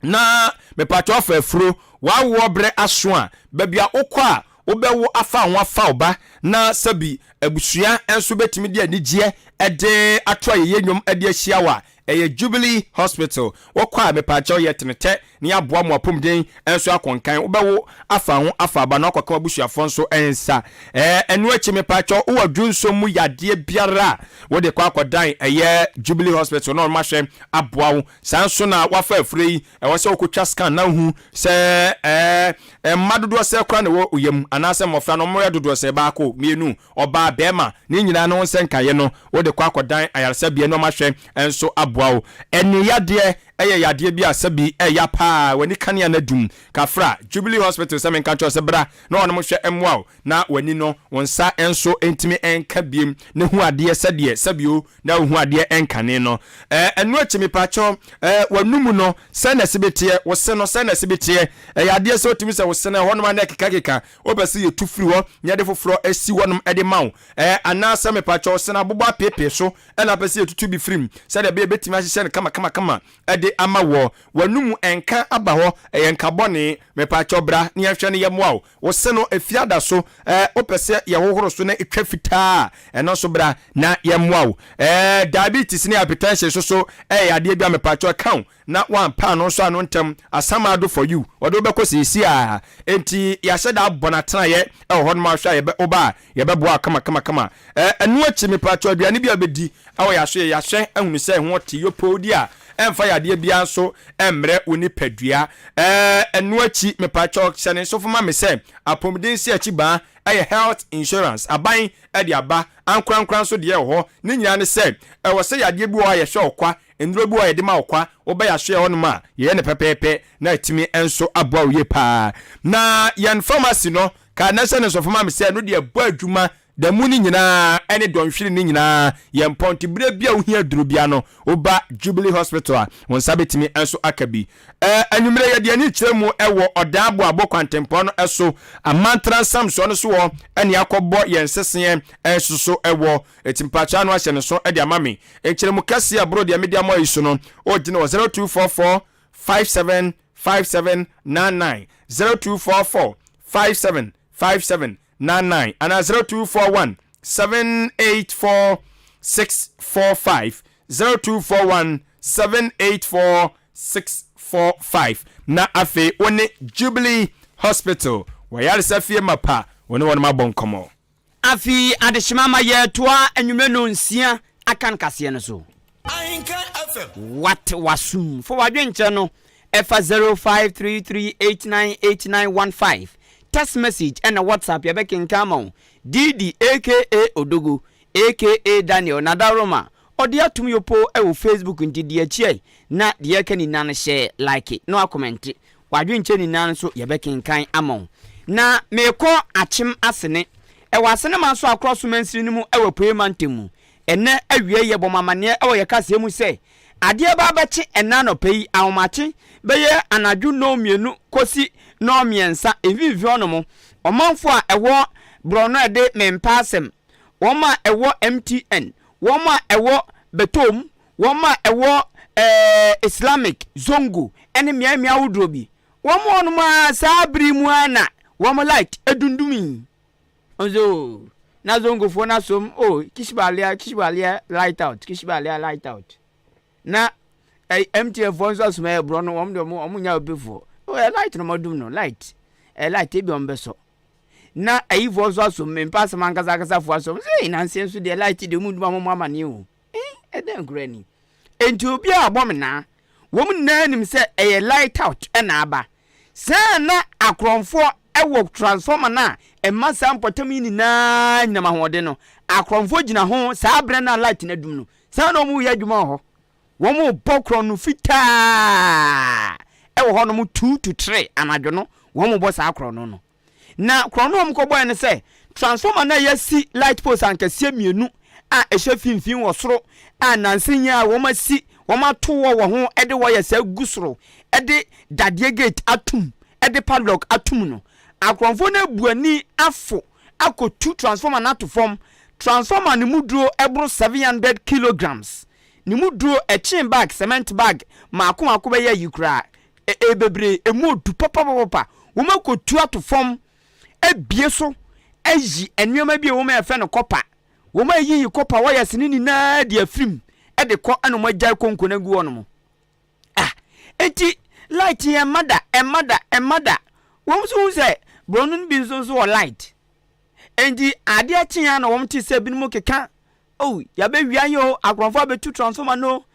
na mepaakyɛw afa afuro, w'awoɔ berɛ aso a, baabi a wokɔ a wobɛwo afa ho afa wo ba na sɛbi abusua nso bɛtumi de anigyeɛ de ato ayɛyie nnwom de ahyia wo a, ɛyɛ Jubilee Hospital. Wokɔ a mepaakyɛw yɛ tenetɛ na yɛaboa mo apɔmuden nso akɔ nkan. Wobɛwo afa ho afa aba na woakɔka w'abusuafoɔ nso nsa. Ɛno akyi mepaakyɛw wowɔ dwonsɔ mu yadeɛ biara a wode kɔ akɔdan ɛyɛ Jubilee Hospital na wɔn ahwɛ aboa wo. Saa nso na woafa afuro yi ɛwɔ sɛ wokɔtwa scan na wohu sɛ ɛɛ mma dodoɔ sɛ koraa na ɛwɔ wo yam anaasɛ mmɔfra no wɔyɛ dodoɔ sɛ baako, mmienu, ɔbaa, barima, ne nyinaa no ho nsɛ nkaeɛ no wode kɔ akɔdan ayaresabea na wɔahwɛ nso aboa wo. Ɛne yadeɛ ɛyɛ yadeɛ bi a sɛbi ɛya paa, w'ani kanea no adum. Kafra, Jubilee Hospital sɛ menka nkyerɛ wo sɛ bra na wɔnom hwɛ mmoa wo na w'ani no wo nsa nso ntumi nka biem na hu adeɛ sɛdeɛ sɛbio na wohu adeɛ nkane no. Ɛɛ ɛno akyi mepaakyɛw ɛɛ w'anum no sɛn na ɛsi beteɛ, wo se no sɛn na ɛsi beteɛ. Ɛyɛ adeɛ sɛ wotumi sɛ wo se no ɛhɔnom a na ɛkekakeka, wopɛ sɛ yɛtu firi hɔ na yɛde foforɔ asi hɔnom de ma wo. Ɛɛ anaasɛ mepaakyɛw wo se no abobɔ apeepee so ɛna wopɛ sɛ yɛtutu bi firi mu sɛdeɛ ɛbɛyɛ yɛbɛtumi ahyehyɛ no kamakamakama de ama woɔ. W'anum nka aba hɔ, ɛyɛ nka bɔne, mepaakyɛw bra na yɛnhwɛ no yɛmmoa wo. Wo se no efi ada so eh, wopɛ sɛ yɛhohoro so na etwa fitaa a, ɛno nso bra na yɛmmoa wo. Eh, diabetes ne hypertension nso so ɛyɛ yadeɛ bi a mepaakyɛw ɛka wo na woampa ano nso ano ntɛm, Asamado for you, wɔde wo bɛkɔ seesei ara. Enti yɛahyɛ da abɔ no atenaeɛ wɔ hɔnom a wohwɛ a yɛbɛ, woba a yɛbɛboa wo kama kama kama. Eh, ɛno akyi mepaakyɛw aduane bi a wobɛdi wɔ yɛaso yɛ, yɛahwɛ ahunu sɛ ɛho te yopoo di a ɛmfa yadeɛ biara nso mmrɛ wo nipadua. Ɛɛ ɛno akyi mepakyɛw hyɛ ne nso fo ma me sɛ apɔmuden si akyi baa ɛyɛ health insurance aban de aba ankorankora nso deɛ wɔ hɔ ne nyinaa ne sɛ ɛwɔ sɛ yadeɛ bi wɔ hɔ a yɛhwɛ wo kwa nnuro bi wɔ hɔ a yɛde ma wo kwa wobɛ yɛasoɛ hɔ nom a yɛyɛ no pɛpɛɛpɛ na atumi nso aboa wo yie paa na yɛn pharmacy no ka na hyɛ ne nso fo ma me sɛ ɛno deɛ ɛbɔ adwuma Da mu no nyinaa ne dɔnhwere no nyinaa yɛ mpɔn nti berɛ bi a wohia aduro biara no woba Jubilee Hospital a wo nsa bɛtumi nso aka bi. Anwummerɛ yɛde ani kyerɛ mu wɔ Ɔdaa Aboabo kwantempɔn no so, Amantra nsamsoɔ no so hɔ ne akɔbɔ yɛn nseseɛ nso so wɔ. Ɛti mpakyɛ ano ahyɛ ne so de ama me. Nkyerɛmu kɛseɛ ɛboro deɛ mede ama yi so no wogyene wɔ 0244 57 57 99, 0244 57 57 99 anaa 0241 784 645, 0241 784 645 na afei wo ne Jubilee Hospital w'ayaresa fie mapa wo ne wɔnom abɔ nkɔmmɔ. Afei adehyema ma yɛretoa anwummerɛ nnɔnsia akan kaseɛ no so. Wate w'asom fa w'adwenkyerɛ no ɛfa 0533898915 text message ɛna WhatsApp yɛbɛkenkan ama wo. Didi aka Odogo aka Daniel Nadaroma ɔde atom yopoo ɛwɔ Facebook nti di akyi na deɛ ɛka nyinaa no hyɛ like na wakɔmɛnte W'adwenkyerɛ nyinaa nso yɛbɛkenkan ama wo. Na merekɔ Akyem Asene. Ɛwɔ Asenema nso Akorɔ so mansini no mu wɔ Apueɛ mantam mu. Ɛnnɛ awia yi yɛbɔ mo amanneɛ wɔ yɛn kaseɛ mu sɛ, Adeɛ ba abɛkye ɛnnɛ anɔpa yi ahomakye bɛyɛ anadwo nnɔnmienu kɔsi nnɔnmiɛnsa mfimfini hɔnom, ɔmanfoɔ a ɛwɔ borɔno a ɛde Mempa Asɛm, wɔn a ɛwɔ MTN, wɔn a ɛwɔ Bɛtɔm, wɔn a ɛwɔ ɛɛ Islamic, Zongo ne mmeammea ahodoɔ bi, wɔn hɔnom ara saa bere yi mu ara na wɔn light dundumii. Nso o, na Zongofoɔ no asom o, Kishbalia, Kishbalia light out, Kishbalia light out. Na eh, MTN foɔ nso asom ɛyɛ borɔ no, wɔn deɛ wɔn wɔn nya opefoɔ. O, ɛ light na wɔn adum no, light, ɛ light ebi wɔn bɛsɔ. Na ayifoɔ nso asom, mpa asɛm ankasa ankasa foɔ asom, sɛ nanseɛ nso deɛ light deɛ wɔn dum ama wɔn amaneɛ o. Eh, ɛdɛn koraa ni? Enti obiara a ɔbɔ me naa, wɔn nyinaa nim sɛ ɛyɛ light out na aba. Saa na akorɔmfoɔ wɔ transformer no a ɛma saa mpɔtam yi nyinaa nyinam ahoɔden no. Akorɔmfoɔ gyina ho saa berɛ no a light no adum no. Saa na wɔreyɛ adwuma wɔ hɔ. Wɔrebɔ korɔno fitaa wɔ hɔnom 2 to 3 anadwo no, wɔrebɔ saa korɔno no. Na korɔno a wɔkɔbɔeɛ ne sɛ, transformer no a yɛasi light post ankɛseɛ mmienu a ɛhyɛ finfin wɔ soro a nansa yi a wɔasi wɔato wɔ wɔ ho de wires agu soro de dadeɛ gate atom de padlock atom no, akorɔmfoɔ no abu ani afo akɔtu transformer no ato fam. Transformer no mu duro boro 700 kilograms. Ne mu duro ɛkyee bag, cement bag, mmaako mmaako bɛyɛ ayi koraa. Ɛyɛ bebree, emu odu papapapa. Wɔakɔtu ato fam, abue so, ayi nneɛma bi a ɛwɔ mu a yɛfrɛ no kɔpa. Wɔayiyi kɔpa wires no nyinaa de afiri mu de kɔ ɛna wɔagyae konko no agu hɔnom. Ah, enti light yi ɛmma da, ɛmma da, ɛmma da. Wɔn nso hu sɛ borɔno no bi nso nso wɔ light. Enti adeɛ kye a na wɔn te sɛ binom keka, oh, yɛabɛwia yɛ o, akorɔmfoɔ abɛtu transformer no o.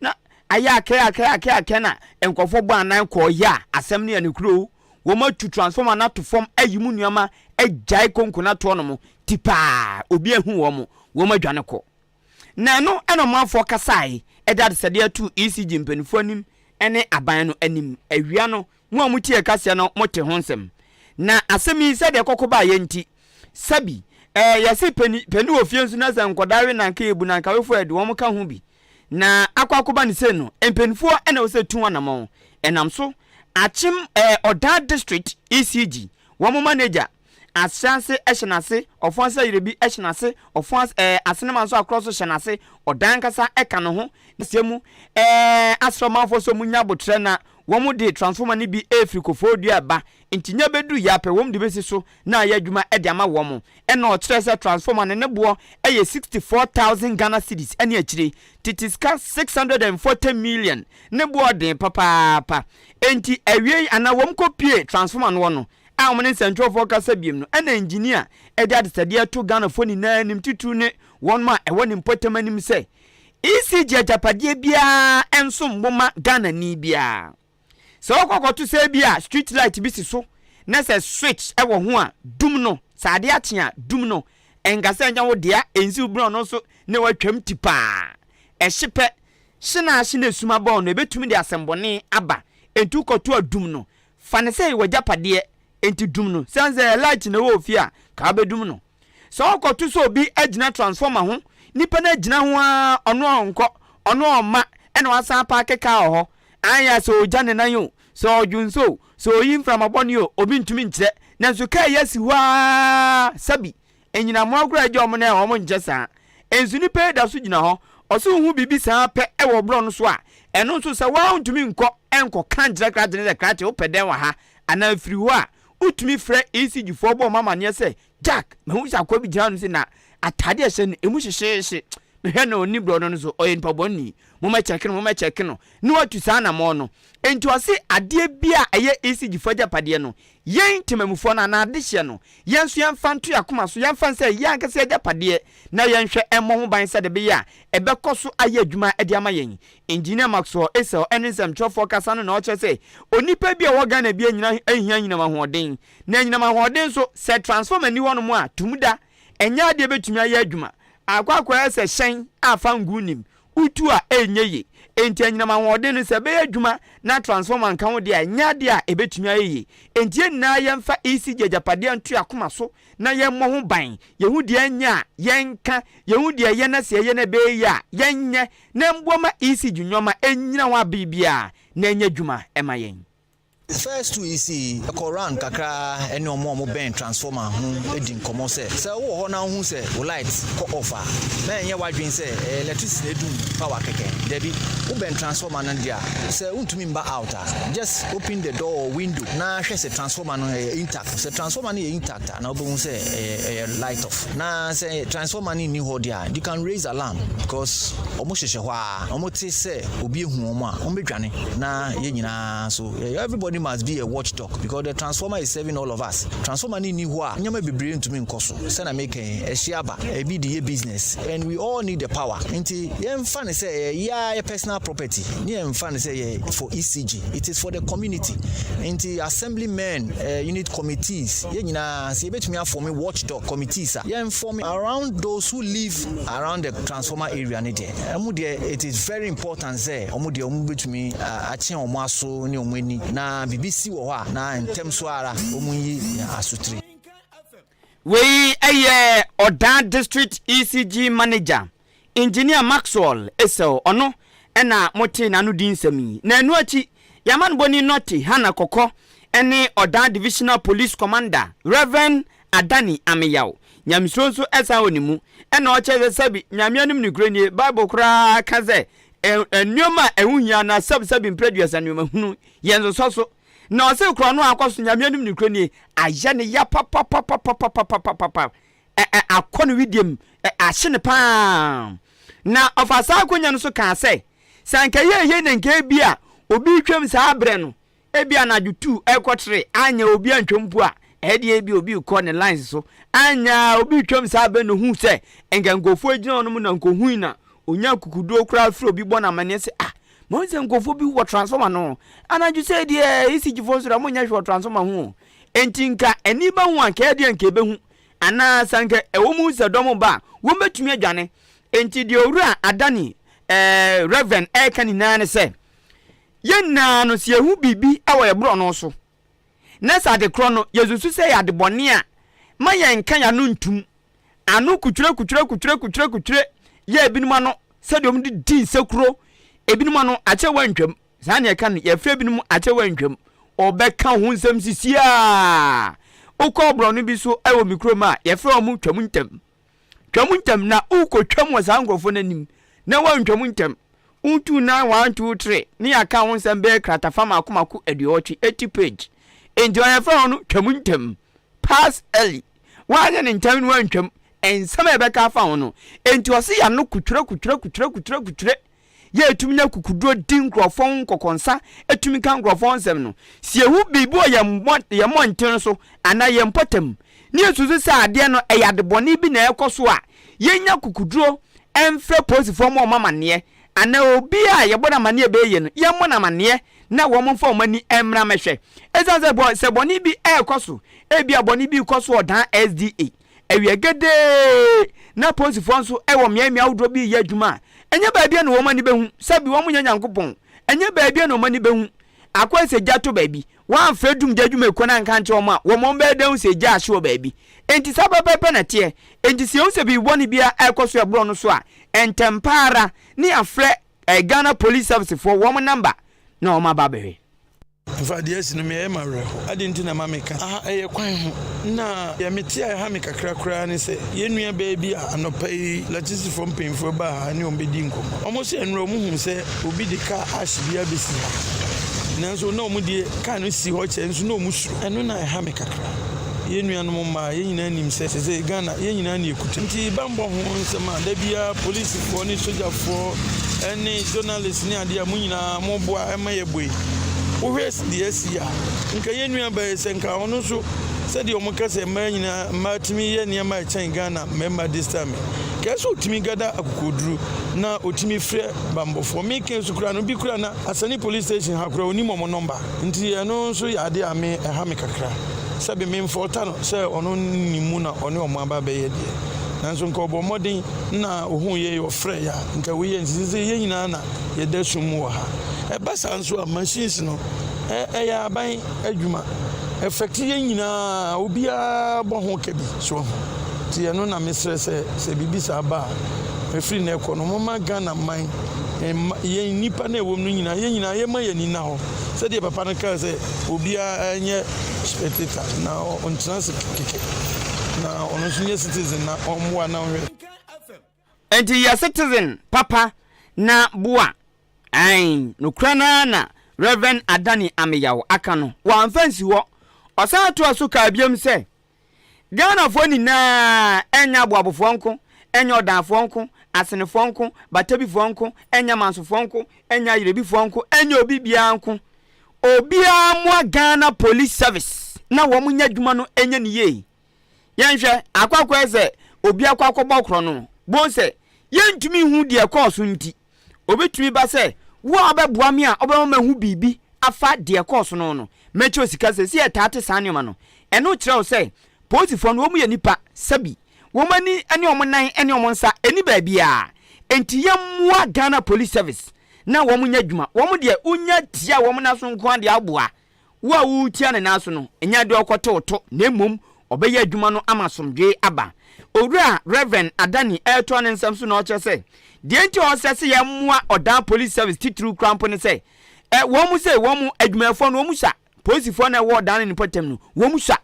Na ayɛ akɛ akɛ akɛ akɛ na nkurɔfoɔ bɔ anan kɔɔ yɛ a asɛm no yɛ nokorɛ o. Wɔn atu transformer no ato fam ayi mu nneɛma agyae konko no atoɔ nom ti paa obi ahu wɔn wɔn adwane kɔ. Na ɛno na ɔmanfoɔ kasae de adesɛdeɛ too ECG mpaninfoɔ anim ne aban no anim. Awia no Mo a motie kaseɛ no, mote ho nsɛm. Na asɛm yi, sɛdeɛ ɛkɔko baeɛ nti, sɛbi, ɛɛ, yɛse pani, pani wɔ fie nso na sɛ nkɔdaa we nanka yɛbu nankawefoɔ a ɛde wɔn ka ho bi. Na akɔ akɔba no sei no, mpaninfoɔ na ɛwɔ sɛ tu anamɔn. Ɛnam so, Akyem, ɛɛ, Ɔdaa District ECG, wɔn manager, Asease hyɛ n'ase, ɔfo ase ayerɛbi hyɛ n'ase, ɔfo ase ɛɛ asenema nso akorɔ so hyɛ n'ase, ɔdan ankasa ka ne ho. Sɛ mu ɛɛ asrɛ ɔmanfoɔ sɛ wɔn nya abotrɛ na wɔn de transformer no bi ɛrefiri Koforidua ɛba nti nya bɛduru yɛ apɛ wɔn de bɛsi so na ayɛ adwuma de ama wɔn. Ɛna ɔkyerɛ sɛ transformer no ne boɔ ɛyɛ 64,000 Ghana cedis ɛne akyire tete sika 640 million ne boɔ den papaapa. Enti awiei anaa wɔn kɔ pue transformer noɔ no a wɔne nsɛntwerɛfoɔ kasa biom no, ɛna engineer de adesɛdeɛ to Ghanafoɔ nyinaa anim titiriw ne wɔnom a ɛwɔ ne mpɔtam anim sɛ ECG agyapadeɛ biara nsom bo ma Ghanani biara. Sɛ wokɔ kɔto sɛ ebia street light bi si so na sɛ switch wɔ ho a, dum no, sɛ adeɛ akye a, dum no. Ɛnka sɛ ɛnyɛ wo dea, ɛnsi wo borɔno so na watwam ti paa. Ɛhye pɛ, hye na ahye na esum abɔ wo no, ɛbɛtumi de asɛmbɔne aba. Enti wokɔto a dum no. Fa no sɛ ɛyɛ w'agyapadeɛ, enti dum no. Sane sɛ ɛyɛ light na ɛwɔ ofie a, ka wobɛdum no. Sɛ wokɔto sɛ obi agyina transformer ho, nipa no agyina ho ara, ɔno a ɔnkɔ, ɔno a ɔmma, ɛna wasan apaake kaa wɔ hɔ. Anyɛ a sɛ ɔgya ne nan o, sɛ ɔdwo nso o, sɛ ɔyi mframa bɔne o, obi ntumi nkyerɛ. Nanso kaa yi asi hɔ ara, sɛbi, Anyinammoa koraa agya wɔn nan a wɔn nkyɛ saa. Nso nipa yi da so gyina hɔ. Ɔse wohu biribi saa pɛ wɔ borɔ no so a, ɛno nso sɛ woa wontumi nkɔ nkɔ ka nkyerɛ krakye no sɛ krakye wopɛ dɛn wɔ ha anaa firi hɔ a, wotumi frɛ ECG foɔ bɔ wɔn amaneɛ sɛ Jack mahu sɛ akoa bi gyina hanom sei na ataade a ɛhyɛ no emu hyehyeehye mehwɛ no ɔnni borɔ no so ɔyɛ nipa bɔne mommɛ kyɛke no mommɛ kyɛke no na watu saa anamɔn no. Enti ɔse adeɛ bi a ɛyɛ ECG foɔ agyapadeɛ no Yɛn temanmufoɔ no anaa adehyeɛ no, yɛn nso yɛmfa nto yɛn akoma so, yɛmfa no sɛ yɛn ankasa yɛn agyapadeɛ, na yɛnhwɛ mmɔ ho ban sɛdeɛ ɛbɛyɛ a ɛbɛkɔ so ayɛ adwuma de ama yɛn. Engineer Maxwell Essel ne nsɛmtwerɛfoɔ kasa no na ɔkyerɛ sɛ onipa bi a ɔwɔ Ghana biara nyina hia anyinam ahoɔden, na anyinam ahoɔden nso, sɛ transformer nni hɔnom a, tum da, ɛnyɛ adeɛ ɛbɛtumi ayɛ adwuma. Akɔ akɔyɛ sɛ hyɛn a fangoo nnim, wotu a ɛnyɛ yie. Enti anyinam ahoɔden no, sɛ ɛbɛyɛ adwuma na transformer nka ho deɛ a, ɛnyɛ adeɛ a ɛbɛtumi ayɛ yie. Enti yɛn nyinaa yɛmfa ECG agyapadeɛ nto yɛn akoma so na yɛmmɔ ho ban. Yɛhu deɛ ɛnyɛ a, yɛnka. Yɛhu deɛ ɛyɛ na sɛ yɛyɛ na ɛbɛyɛ yie a, yɛnyɛ na ɛmmoa ma ECG nneɛma nnyina hɔ abere biara na ɛnyɛ adwuma ma yɛn. First two yi sii kɔ round kakra ɛne ɔmo a ɔmo bɛn transformer ho di nkɔmɔ sɛ, sɛ wowɔ hɔ na wohu sɛ wo light kɔ off a, na ɛnyɛ w'adwene sɛ ɛyɛ electricity na edum power kɛkɛ. Dabi, wobɛn transformer no deɛ a, sɛ wontumi mba out a, just open the door or window na hwɛ sɛ transformer no ɛyɛ intact. Sɛ transformer no yɛ intact a, na wobɛhu sɛ ɛyɛ ɛyɛ light off. Na sɛ transformer no nni hɔ deɛ a, you can raise alarm because ɔmo hyehyɛ hɔ ara, ɔmo te sɛ obi ehu ɔmo a, ɔmo bɛdwane na yɛn nyinaa So everybody must be a watchdog because the transformer is serving all of us. Transformer no nni hɔ a, nneɛma bebree ntumi nkɔ so. Sɛnea meka yi, ɛhye aba, ebi de yɛ business and we all need the power. Nti yɛmfa no sɛ ɛyɛ yɛn personal property, ne yɛmfa no sɛ yɛ for ECG. It is for the community. Nti assemblymen, uh, unit committees, yɛn nyinaa sɛ yɛbɛtumi afɔme watchdog committees a, yɛnfɔme around those who live around the transformer area no deɛ, ɛmo deɛ it is very important sɛ wɔn deɛ wɔn bɛtumi akye wɔn aso ne wɔn ani na biribi si wɔ hɔ a na ntɛm so ara wɔn nyi asotire. Wei yɛ Ɔdaa District ECG Manager, Engineer Maxwell Essel, ɔno na motee n'ano di nsɛm yi. Na ɛno akyi, yɛn amanbɔni Nortey Hannah Kɔkɔ ne Ɔdaa Divisional Police Commander, Rev. Adani Ameyaw. Nyamesuro nso san wɔ ne mu. Ɛna ɔkyerɛ sɛ sɛbi Nyame anim nokorɛ nie, Bible koraa ka sɛ nneɛma a ɛho hia anaa sɛbsɛbi mprɛduasa nneɛma hunu yɛ nsosɔ so. Na ɔse korɔ no a akɔ so Nyame anim nokorɛ nie, ayɛ ne ya papapapapapapapapa, ɛ ɛ akɔ no wedeɛ mu, ɛ ahye no paa. Na ɔfaa saa akonya no so kaa sɛ, sɛ anka ɛyɛɛ yei na nka ebia obi retwam saa berɛ no, Ebia anadwo tu rekɔkyere anyɛ obi antwam mpo a, ɛdeɛ ebia obi rekɔ ne lines so anyɛ a obi retwam saa bɛ na ohuu sɛ nka nkurɔfoɔ gyina hɔ nom na nkohui na onya kukuduo koraa firi obi bɔ no amanneɛ sɛ ah mahu sɛ nkurɔfoɔ bi wɔ transformer no anadwo sɛ deɛ ECG foɔ nso deɛ wɔnyɛ hwee wɔ transformer ho o enti nka ani bɛhu a nka ɛdeɛ nka ɛbɛhu anaa sɛ nka ɛwɔ mu sɛ dɔm ba a wɔbɛtumi adwane enti deɛ owura Adani eh, Reverend ɛreka nyinaa ne sɛ Yɛn nyinaa no, sɛ yɛhu biribi wɔ yɛn borɔno so, na sɛ ade korɔ no, yɛsusu sɛ ɛyɛ ade bɔne a, ma yɛnka yɛn ano ntom. Ano kuture kuture kuture kuture kuture yɛ ebinom ano sɛdeɛ wɔde di nsekuro. Ebinom ano akyɛ wɔantwam. Saa na yɛka no, yɛfrɛ ebinom akyɛ wɔantwam. Ɔbɛka ho nsɛm sisiaa. Wokɔ borɔno bi so wɔ me kurom a, yɛfrɛ wɔn twam ntɛm. Twam ntɛm na wokɔtwam wɔ saa nkurɔfoɔ no anim na woantwam ntɛm. Wotu nan one two three ne yɛaka ho nsɛm bɛyɛ kratafa mako mako aduɔwɔtwe, 80 page. Enti ɔyɛfrɛ hɔ no twam ntɛm, pass early. Woanyɛ no ntɛm na woantwam, nsɛm a yɛbɛka afa ho no. Enti ɔse yɛano kutwerɛ kutwerɛ kutwerɛ kutwerɛ kutwerɛ yɛ ɛtumi nya kukuduro di nkurɔfoɔ ho nkɔkɔnsa tumi ka nkurɔfoɔ ho nsɛm no. Sɛ yɛhu biribi wɔ yɛn yɛn mmɔnten so anaa yɛn mpɔtam ne yɛsusu sɛ adeɛ no ɛyɛ adebɔne bi na ɛrekɔ so a, yɛnya kukuduro mfrɛ polisifoɔ mmɔ wɔn amanneɛ anaa obi a yɛbɔ no amanneɛ ɛbɛyɛ yie no, yɛmmɔ no amanneɛ na wɔn mfa wɔn ani mmra mmɛhwɛ. Ɛsiane sɛ bɔ sɛ bɔne bi rekɔ so, ebia bɔne bi rekɔ so wɔ Dan SDA, awia gedee na polisifoɔ nso wɔ mmeammea ahodoɔ bi reyɛ adwuma a, ɛnyɛ baabi a na wɔn ani bɛhu, sɛbi wɔn nyɛ Nyankopɔn, ɛnyɛ baabi a na wɔn ani bɛhu. Akɔyɛ sɛ gya tɔ baabi, wɔamfrɛ dumgya adwumayɛkuo no anka ankyerɛ wɔn a, wɔn wɔn bɛyɛ dɛn ahu sɛ gya ahye wɔ baabi? Enti saa pɛpɛɛpɛ na ɛteɛ. Enti sɛ yɛhu sɛ biribi bɔne biara rekɔ so ɛborɔ no so a, ntɛmpa ara ne yɛafrɛ eh, Ghana Police Service foɔ wɔn namba na wɔn aba abɛhwɛ. Nfa deɛ asi no me ɛyɛ m'awerɛho. Adɛn nti na ɛma meka? Aha ɛyɛ kwan ho. Na deɛ mete a ɛha me kakra koraa ne sɛ yɛn nua baa bi a anɔpa yi lɛtisifoɔ mpanyinfoɔ baa ha ne wɔn bɛdii nkɔmmɔ. Wɔn se nnora wɔn huu sɛ obi de kaa ash bi abɛsi ha. Nanso na wɔn deɛ kaa no si hɔ kyɛ nso na wɔn suro. Ɛno na ɛha me kakra. Yɛn nuanom mmaa, yɛn nyinaa nim sɛ sese Ghana yɛn nyinaa na yɛkuta. Nti bammɔ ho nsɛm a da biara polisifoɔ ne sogyafoɔ ne journalist ne adeɛ a mo nyinaa moboa ma yɛbɔ yi, wohwɛ deɛ asi a, nka yɛn nua baa yi sɛ nka ɔno nso sɛdeɛ wɔn ka sɛ mmaa nyinaa mmaa tumi yɛ nneɛma a ɛkyɛn Ghana mmarima this time yi, nka ɛsɛ ɔtumi gada akokoduru na ɔtumi frɛ bammɔfoɔ. Meka yi so koraa no, bi koraa na Asani police station ha koraa ɔnim wɔn nɔmba. Nti ɛno nso yɛ adeɛ a me ɛha me kakra. Sɛbe me mfɔlta no sɛ ɔno nni mu na ɔne wɔn aba abɛyɛ deɛ. Nanso nka ɔbɔɔ mmɔden na ohuu yɛn, ɔfrɛɛ yɛn a, nka wei yɛ nti seesei yɛn nyinaa na yɛda sum mu wɔ ha. Ɛba saa nso a, machines no, ɛyɛ aban adwuma. Ɛfɛkte yɛn nyinaa, obiara bɔ ho ka bi. So wahu? Nti ɛno na mesrɛ sɛ, sɛ biribi saa ba a, ɛfiri nnɛ rekɔ no, momma Ghana man, mma, yɛn nnipa no a ɛwɔ mu no nyinaa, yɛn nyinaa yɛmma yɛn ani nna hɔ. Sɛdeɛ papa no kaa sɛ, obiara nyɛ spectator na ɔntena ase kɛkɛ, na ɔno nso nyɛ citizen na ɔmmoa na ɔnhwɛ. Enti yɛ citizen papa na boa. Ae, nokorɛ no ara na Rev. Adani Ameyaw aka no, wamfa ansi hɔ. Ɔsan toaa so kaa biom sɛ, Ghanafoɔ nyinaa ɛnyɛ aboabofoɔ nko, ɛnyɛ ɔdanfoɔ nko, asenefoɔ nko, batabifoɔ nko, ɛnyɛ mansofoɔ nko, ɛnyɛ ayerebifoɔ nko, ɛnyɛ obi biara nko. Obiara mmoa Ghana Police Service na wɔn nyɛ adwuma no nyɛ no yie. Yɛnhwɛ, akɔ akɔyɛ sɛ obi akɔ akɔbɔ korɔno, bohu sɛ yɛntumi nhu deɛ ɛkɔɔ so nti. Obi tumi ba sɛ, Wo a wobɛboa me a wobɛma mahu biribi afa deɛ ɛkɔɔ so no ho no, mɛkyɛ wo sika. Seesei yɛtaa te saa nneɛma no. Ɛno kyerɛ wo sɛ polisifoɔ no, wɔyɛ nnipa. Sɛbi, wɔn ani ne wɔn nan ne wɔn nsa nni baabiara. Enti yɛmmoa Ghana Police Service na wɔnyɛ adwuma. Wɔn deɛ, wonya tia wɔn nan so nko ara deɛ aboa. Wo a woretia ne nan so no, nyɛ deɛ ɔrekɔte wo to, na mmom ɔbɛyɛ adwuma no ama asomdwoe aba. Owura Rev. Adani retoa ne nsɛm so na ɔkyerɛ sɛ, deɛ nti a ɔsɛ sɛ yɛmmoa Ɔdan Police Service titiriw koraa mpo ne sɛ, ɛ, wɔn mu sei, wɔn adwumayɛfoɔ no, wɔn sua. Polisifoɔ no a ɛwɔ Ɔdan ne ne mpɔtam no, wɔn sua.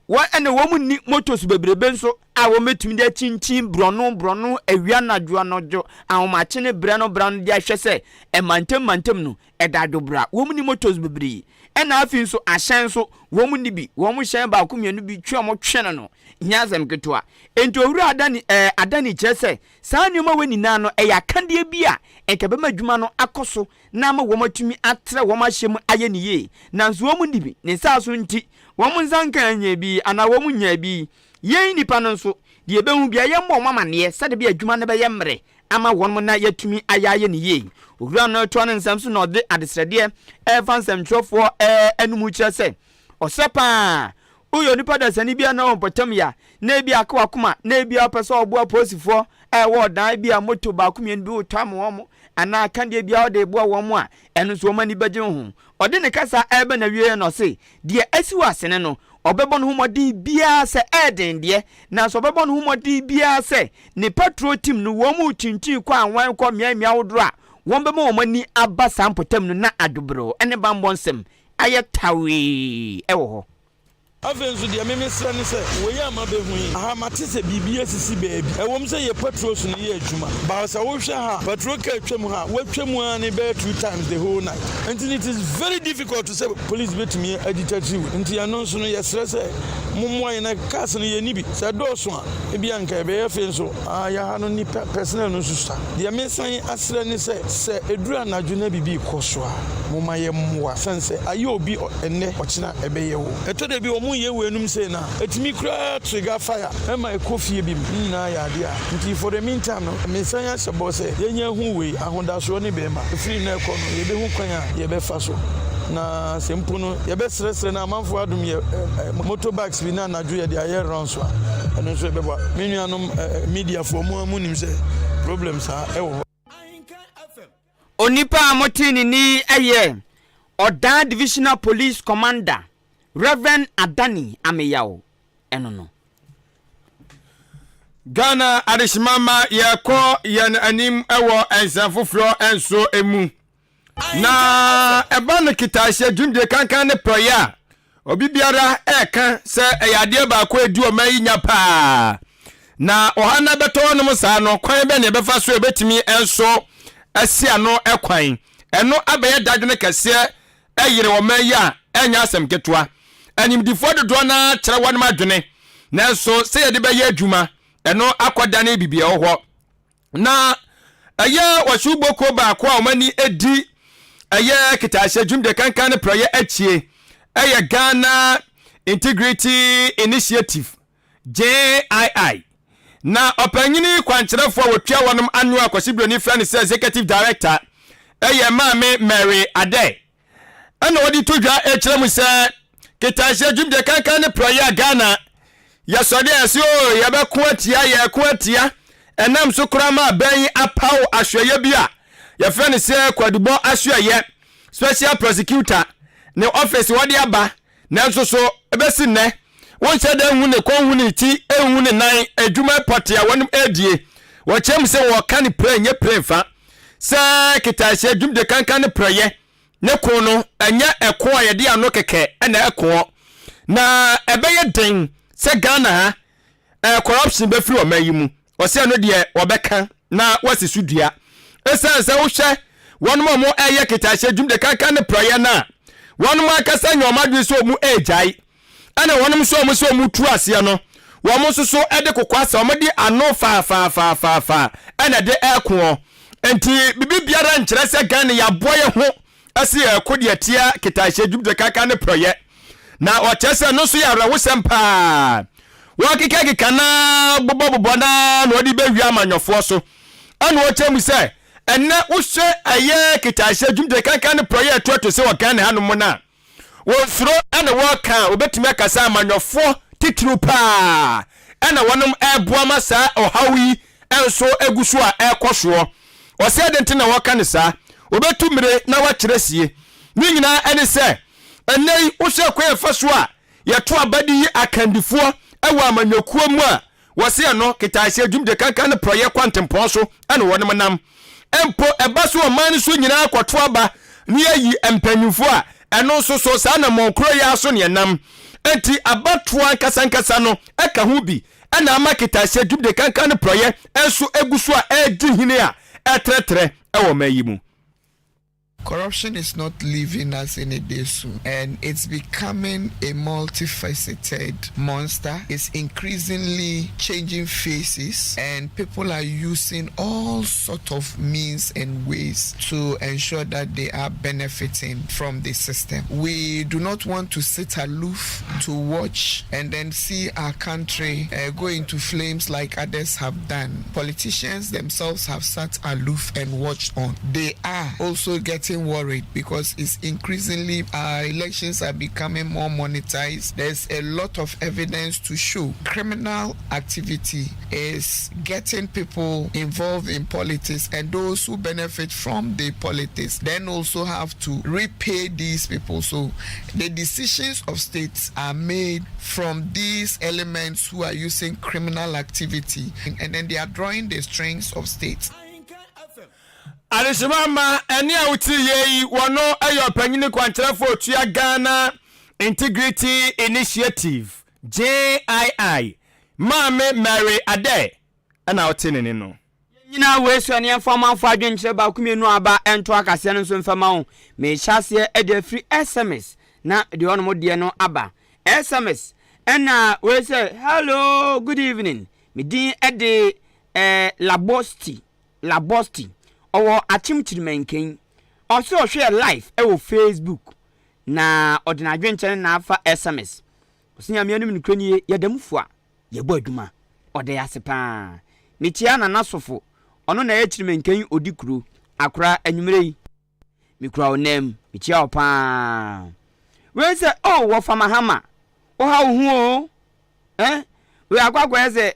Wɔn, ɛna wɔn nni motos bebrebe nso a wɔbɛtumi de akyinkyin borɔno borɔno awia anadwo anadwo ahomakye ne berɛ no berɛ no de ahwɛ sɛ ɛmantam mantam no ɛda adwobra. Wɔn nni motos bebree. Ɛna afei nso ahyɛn nso wɔn nni bi. Wɔn hyɛn baako mmienu bi twe wɔn twe no no nyɛ asɛm ketewa. Enti Owura Adani ɛɛ Adani kyerɛ sɛ saa nneɛma wei nyinaa no ɛyɛ akadeɛ bi a nka ɛbɛma adwuma no akɔ so na ama wɔn atumi atrɛ wɔn ahyɛ mu ayɛ no yie. Nanso wɔn nni bi. Ne saa so nti wɔn nsa nka nyɛɛ bi anaa wɔn nyaa bi. Yɛn nnipa no nso deɛ yɛbɛhu biara yɛmmɔ wɔn amaneɛ sɛdeɛ ɛbɛyɛ adwuma no bɛyɛ mmerɛ ama wɔn na yɛatumi ayɛ ayɛ no yie. Owura no toa ne nsɛm so na ɔde adesrɛdeɛ refa nsɛmtwerɛfoɔ anom kyerɛ sɛ, ɔsrɛ pa ara, woyɛ onipa dasani bi a na wɔ mpɔtam ya, na ebi aka w'akoma, na ebi a wopɛ sɛ ɔboa apolisifoɔ a ɛwɔ ɔdan bi a moto baako mmienu bi wotɔ ama wɔn, anaa akadeɛ bi a wode reboa wɔn a, ɛno nso wɔn ani bɛgye wo ho. Ɔde ne kasa reba n'awieeɛ na ɔse, deɛ asi wɔ asene no, ɔbɛbɔ ne ho mmɔden biara sɛ ɛyɛ den deɛ, nanso ɔbɛbɔ ne ho mmɔden biara sɛ ne patrol team no wɔn rekyinkyin kɔ anwan kɔ mmeammea ahodoɔ a wɔbɛma wɔn ani aba saa mpɔtam no na adwobrɛw ne bammɔ nsɛm ayɛ tawee wɔ hɔ. Afei nso, deɛ me mesrɛ ne sɛ, wei a mabɛhu yi, aha mate sɛ biribi asisi baabi. Ɛwom sɛ yɛ patrols no yɛ adwuma, but sɛ wohwɛ ha a, patrol car twam ha a, watwa mu ara ne bɛyɛ two times the whole night. Nti it is very difficult sɛ police bɛtumi adetect wo. Nti ɛno nso no, yɛsrɛ sɛ mommoa yɛn na cars no yɛnni bi. Sɛ ɛdɔɔso a, ebia anka ɛbɛyɛ. Afei nso, ah, yɛ ha no nnipa, personnel no nso sua. Deɛ mesan asrɛ ne sɛ, sɛ ɛduru anadwo na biribi rekɔ so a, momma yɛmmoa. Sane sɛ ayɛ obi ɛnnɛ, ɔkyena ɛbɛyɛ wo. Ɛtɔ da bi wɔn yɛ weinom sei no a, ɛtumi koraa trigger fire ma ɛkɔ fie bi mu. Ne nyinaa yɛ adeɛ a nti for the mean time no, mesan ahyɛ bɔ sɛ yɛnya hu wei, ahodasoɔ ne bɛɛma. Ɛfiri nnɛ rekɔ no, yɛbɛhu kwan a yɛbɛfa so. Na sɛ mpo no, yɛbɛsrɛsrɛ na amanfoɔ adom yɛ motor bikes bi na anadwo yɛde ayɛ rounds a, ɛno nso ɛbɛboa. Me nuanom mediafoɔ, mo ara monim sɛ problem saa ɛwɔ hɔ. Onipa a motee ne nne yi yɛ Ɔdaa Divisional Police Commander, Rev. Adani Ameyaw Ɛno no. Ghana adehyema ma yɛkɔ yɛn anim wɔ nsɛm foforɔ nso mu. Na ɛba no kitahyɛ dwumdie kankan ne prɔyɛ a obi biara ɛreka sɛ ɛyɛ adeɛ baako a ɛdi ɔman yi nya paa. Na ɔha no bɛtɔ hɔnom saa no, kwan bɛn na yɛbɛfa so yɛbɛtumi nso asi ano kwan? Ɛno abɛyɛ dadwene kɛseɛ ɛyere ɔman yi a ɛnyɛ asɛm ketewa. Animdifoɔ dodoɔ no ara kyerɛ wɔnom adwene, nanso sɛ yɛde bɛyɛ adwuma, ɛno akɔdane biribi ɛwɔ hɔ. Na ɛyɛ ɔhyew kuo baako a wɔn ani di ɛyɛ kitahyɛ dwumdie kankan ne prɔyɛ akyie ɛyɛ Ghana Integrity Initiative JII na ɔpanyini kwankyerɛfoɔ a wɔtua wɔnom ano a Kwasi Broni frɛ no sɛ Executive Director ɛyɛ Maame Mary Adeh ɛna wɔde to dwa ɛkyerɛ mu sɛ kitahyɛ dwumdie kankan ne prɔyɛ a Ghana. Yɛsɔre a yɛse oo yɛbɛko atia, yɛreko atia. Ɛnam so koraa ma abɛn yi apaw asoɛeɛ bi a yɛfrɛ no sɛ Kwadubɔ Asoɛeɛ, Special Prosecutor, ne office wɔde aba. Nanso so ɛbɛsi nnɛ, wonhyɛ da nhu ne kɔn nhu ne ti nhu ne nan adwuma pɔtee a wɔnom ɛredie. Wɔkyerɛ mu sɛ wɔreka no pire nyɛ pire mfa sɛ ketaehyɛ dwumde kankan ne prɛyɛ. Ne ko no, ɛnyɛ ɛko a yɛde ano kɛkɛ na ɛkoɔ. Na ɛbɛyɛ den sɛ Ghana ha eh, corruption bɛfiri ɔman yi mu. Ɔsɛ ɛno deɛ wɔbɛka na wɔasi so dua. Ɛsiane sɛ wohwɛ wɔnom a wɔn ɛyɛ ketahyɛ dwumde kankan ne praeɛ no a, wɔnom ankasa nya wɔn adwene sɛ wɔn ɛregyae. Ɛna wɔnom nso a wɔn sɛ wɔn tu aseɛ no, wɔn nso so de kokɔ asɛ wɔn de ano faafaafaafaa ɛna ɛde ɛrekoɔ. Nti bibi biara nkyerɛ sɛ Ghana yɛaboa yɛ ho ɛse yɛreko deɛ tia ketahyɛ dwumde kankan ne prɔyɛ. Na ɔkyerɛ sɛ ɛno nso yɛ awerɛhosɛm paa. Wɔkekakeka na bobɔbobɔ na na wɔde bɛwie amanyɔfoɔ so. Ɛna ɔkyerɛ mu sɛ ɛnɛ wohwɛ ɛyɛ ketahyɛ dwumde kankan ne prɔyɛ ɛtoɛto sɛ wɔ Ghana hanom no a, Wɔnsuro na wɔka a wɔbɛtumi aka sɛ amanyɔfoɔ titiriw paa na wɔnom ɛreboa ma saa ɔhaw yi nso gu so a ɛrekɔ soɔ. Ɔsɛ adɛn nti na wɔka no saa? Wɔbɛtu mmire na wɔakyerɛ sie. Ne nyinaa ɛne sɛ ɛnnɛ yi wohwɛ kwan a ɛfa so a yɛto aba de yi akandifoɔ wɔ amanyɔkuo mu a, Wɔse ɛno, ketaase adwumde kankan ne porɔeɛ kwantempɔn so na wɔnom nam. Mpo ɛba so ɔman no so nyinaa kɔto aba na yɛayi mpanyimfoɔ a, ɛno nso so saa anammɔn korɔ yi ara so na ɛnam. Enti abatoɔ ankasa ankasa no ka ho bi na ama ketaase adwumde kankan ne porɔeɛ nso gu so a ɛredi hene a ɛretrɛtrɛ wɔ ɔman yi mu. Corruption is not leaving us any day soon, and it's becoming a multifaceted monster. It's increasingly changing faces, and people are using all sort of means and ways to ensure that they are benefiting from the system. We do not want to sit aloof to watch and then see our country uh, go into flames like others have done. Politicians themselves have sat aloof and watched on. They are also getting worried because it's increasingly our elections are becoming more monetized. There's a lot of evidence to show criminal activity is getting people involved in politics and those who benefit from the politics then also have to repay these people. So the decisions of states are made from these elements who are using criminal activity and then they are drawing the strings of states. Adehyema mma ɛne a wotie yɛ yi wɔno yɛ ɔpanyini kwankyerɛfo otua Ghana Integrity Initiative, GII, Maame Mary Adair na wote ne ne no. Yɛn nyinaa wei so ɛne yɛmfa ɔmanfoɔ adwenkyerɛ baako mmienu aba nto akaseɛ no nso mfa ma wo. Mehyɛ aseɛ de afiri SMS na deɛ ɔnom deɛ no aba. SMS ɛna wei sɛ hello good evening me din de eh, Labosti Labosti ɔwɔ Akyem Kyirimanken ɔse ɔhwɛɛ live ɛwɔ Facebook na ɔde n'adwenkyerɛ no na afa SMS ɔse Nyame anim nokorɛ nie yɛda mu fua Yɛbɔ adwuma. Ɔda yɛ ase paa. Mekyia Nana Sofo. Ɔno na ɛyɛ Kyirimankanyi ɔdi kuro. Akora, anwummerɛ yi. Mekura wo nan mu. Mekyia wo paa. Wei sɛ, oh, wɔfa Mahama. Woha wo ho o. Eh? Wei akɔ akɔyɛ sɛ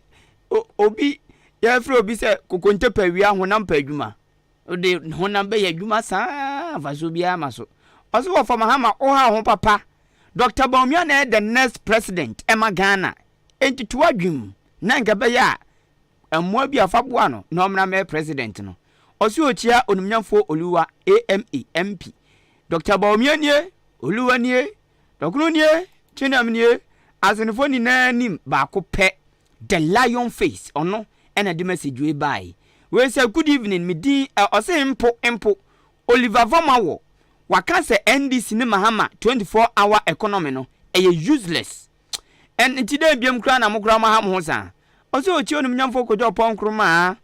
obi, yɛfrɛ obi sɛ kokonte pɛ awia, honam pɛ adwuma. Wode honam bɛyɛ adwuma saa, mfasoɔ biara ma so. Ɔse wɔfa Mahama, woha wo ho papa. Doctor Bawumia na ɛyɛ the next president ɛma Ghana enti to w'adwene mu na nka ɛbɛyɛ a mmoa bi a fa boa no na ɔmmra mmɛyɛ president no. Ɔse ɔkyia onimnyamfoɔ Oluwa AMA MP. Doctor Bawumia nie, Oluwa nie, Dɔkono nie, Chinam nie, Asenefoɔ nyinaa nim baako pɛ, the lion face, ɔno ɛna de message wei bae. Wei sɛ good evening, me din, ɔse mpo, mpo, Oliver Vormawor Waka sɛ NDC ne Mahama 24 hour economy no ɛyɛ useless. Ɛn nti dɛn biam koraa na mo koraa mo aha mo ho saa? Ɔsɛ ɔkyia onimnyamfoɔ Kojo Oppong Nkrumah,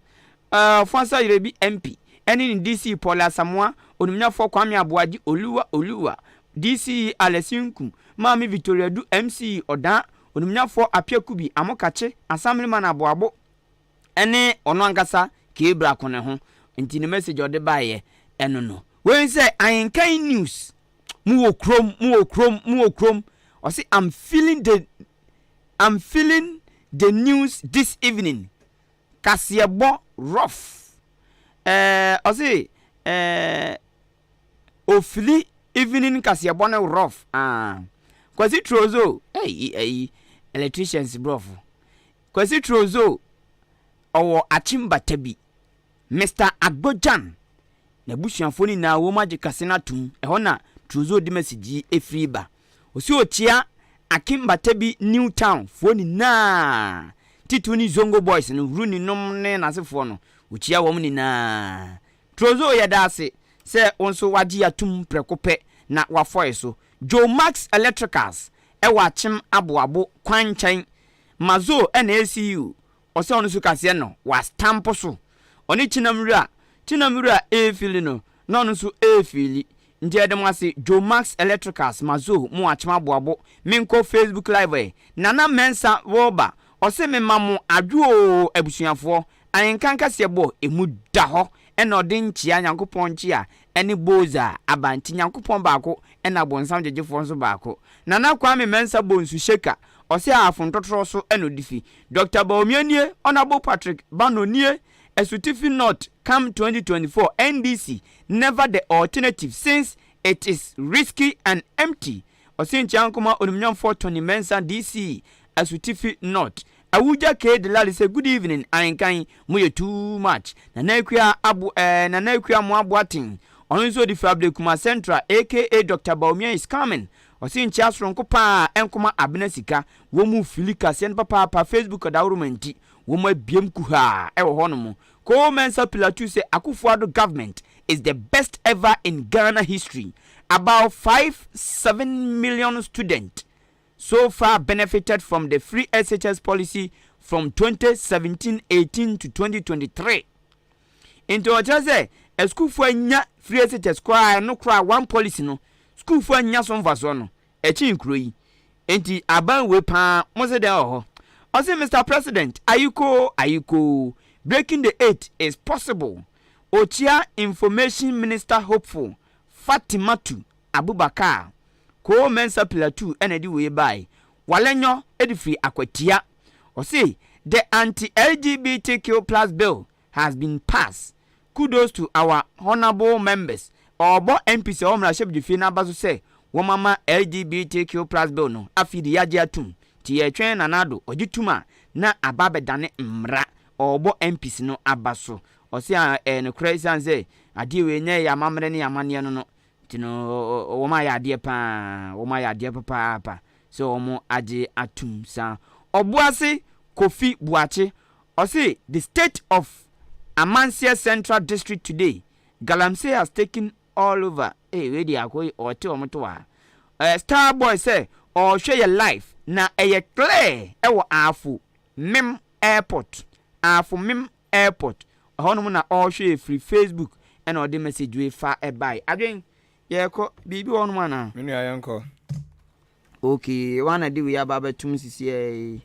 Ɔfoasa Yerɛbi MP, ɛne ne DC Paul Asamoah, onimnyafoɔ Kwame Aboagye Oluwa Oluwa, DCE Alex Nkum, Maame Victoria Adu MCE Ɔdaa, onimnyafoɔ Appiah Kubi Amokakye, Assemblyman Aboabo, ɛne ɔno ankasa Kay Brako ne ho nti ne message a ɔde baeɛ ɛno no. Wei sɛ Ahenkan news mo wɔ kurom mo wɔ kurom mo wɔ kurom ɔse I'm feeling the I'm feeling. the news this evening. Kaseɛbɔ rough. Ɛɛ ɔse ɛɛ ofili evening kaseɛbɔ no rough. Ah. Kwasi Trozo, ɛyi ɛyi electricians brɔfo. Kwasi Trozo ɔwɔ Akyem bi. Mr. Agbojan n'abusuafoɔ nyinaa wɔn agye kase no atom. Ɛhɔ na Trozo de message yi efiri ba. Osi okyia Akim Batabi New Town foɔ nyinaa. Titu ne Zongo Boys no, Rooney nom ne n'asefoɔ no, okyia wɔn nyinaa. Trozo, yɛda ase sɛ wɔn nso wagye atum prɛko pɛ na wafɔe so. Joe Max Electricals ɛwɔ Akyem Aboabo kwan nkyɛn. Mazo ɛna ACU ɔsɛ ɔno nso kaseɛ no wastampo so. Ɔne Kyinamwura Kyinamwura efili no na ɔno nso efili, nti ɛde mo ase, Joe Max Electricals, Mazo mo Akyem Aboabo. Menkɔ Facebook Live ɛ. Nana Mensa Wɔba ɔsɛ mema mo adwo abusuafoɔ. Ahenka nkaseɛ bɔ emu da hɔ ɛna ɔde nkyia Nyankopɔn nkyia ɛne boza aba, nti Nyankopɔn baako ɛna bɔnsam gyegyefoɔ nso baako. Nana Kwame Mensa Bonsu Sheka ɔsɛ ahafo ntɔtorɔ so ɛna ɔdi fi. Dr Bawumia nie, Honourable Patrick Bano nie. Asutifi North come 2024, NDC never the alternative since it is risky and empty. Ɔsɛ nkyia nkɔma onimnyamfoɔ Tony Mensa, DC Asutifi North. Awuja K Delali say good evening ahenkan, mo yɛ too much. Nana Akua abo Nana Akua mo aboaten, ɔno nso di firi Ablekuma Central, aka Dr Bawumia is coming. Ɔsi nkyia soronko paa ɛnkɔma Abena Sika. Wɔn mu fili kaseɛ no papaapa. Facebook daworo nti wɔn mu abiem kuhaa ɛwɔ hɔnom. Koo Mensa Pilatu sɛ Akufo-Addo government is the best ever in Ghana history. About 5.7 million students so far benefited from the free SHS policy from 2017-18 to 2023. Nti ɔkyerɛ sɛ asukuufoɔ anya free SHS koraa, ɛno koraa one policy no, sukuufoɔ anya so mfasoɔ no ɛkyi nkuro yi. Nti aban wei paa mo sɛ dɛn wɔ hɔ? Ɔsɛ Mr President ayiko ayiko, breaking the eight is possible. Okyia Information Minister hopeful Fatimatu Abubakar. Koo Mensa Plateau ɛna ɛde wei bae. Walenyo ɛde firi Akwatia, ɔse the anti-LGBTQ+ bill has been passed, kudos to our honourable members. Ɔbɔ MPs a wɔn mmarahyɛbadwafie n'aba so sɛ wɔn ama LGBTQ+ bill no afei de yagye atum, nti yɛtwɛn Nanado ɔgye tum a na aba abɛdane mmara. Ɔbɔ MPs no aba so, ɔse a ɛyɛ nokorɛ esiane sɛ adeɛ wei nyɛ yɛ amammerɛ ne yɛ amanneɛ no nti no wɔn ayɛ adeɛ paa, wɔn ayɛ adeɛ papaapa sɛ wɔn agye atum saa. Ɔboase Kofi Buakye ɔse the state of Amansie Central District today, galamsey has taken all over. Ee, wei de akɔ ɔte wɔn to ha. Star Boy sɛ ɔrehwɛ yɛ live na ɛyɛ clear ɛwɔ Ahafo Mem Airport, Ahafo Mem Airport ɛhɔnom na ɔrehwɛ yɛ firi Facebook, ɛna ɔde message wei fa ɛbae. Adwen yɛkɔ biribi wɔ hɔnom anaa? Me nua, yɛnkɔ. Okay, wana de wei aba abɛtum sisi.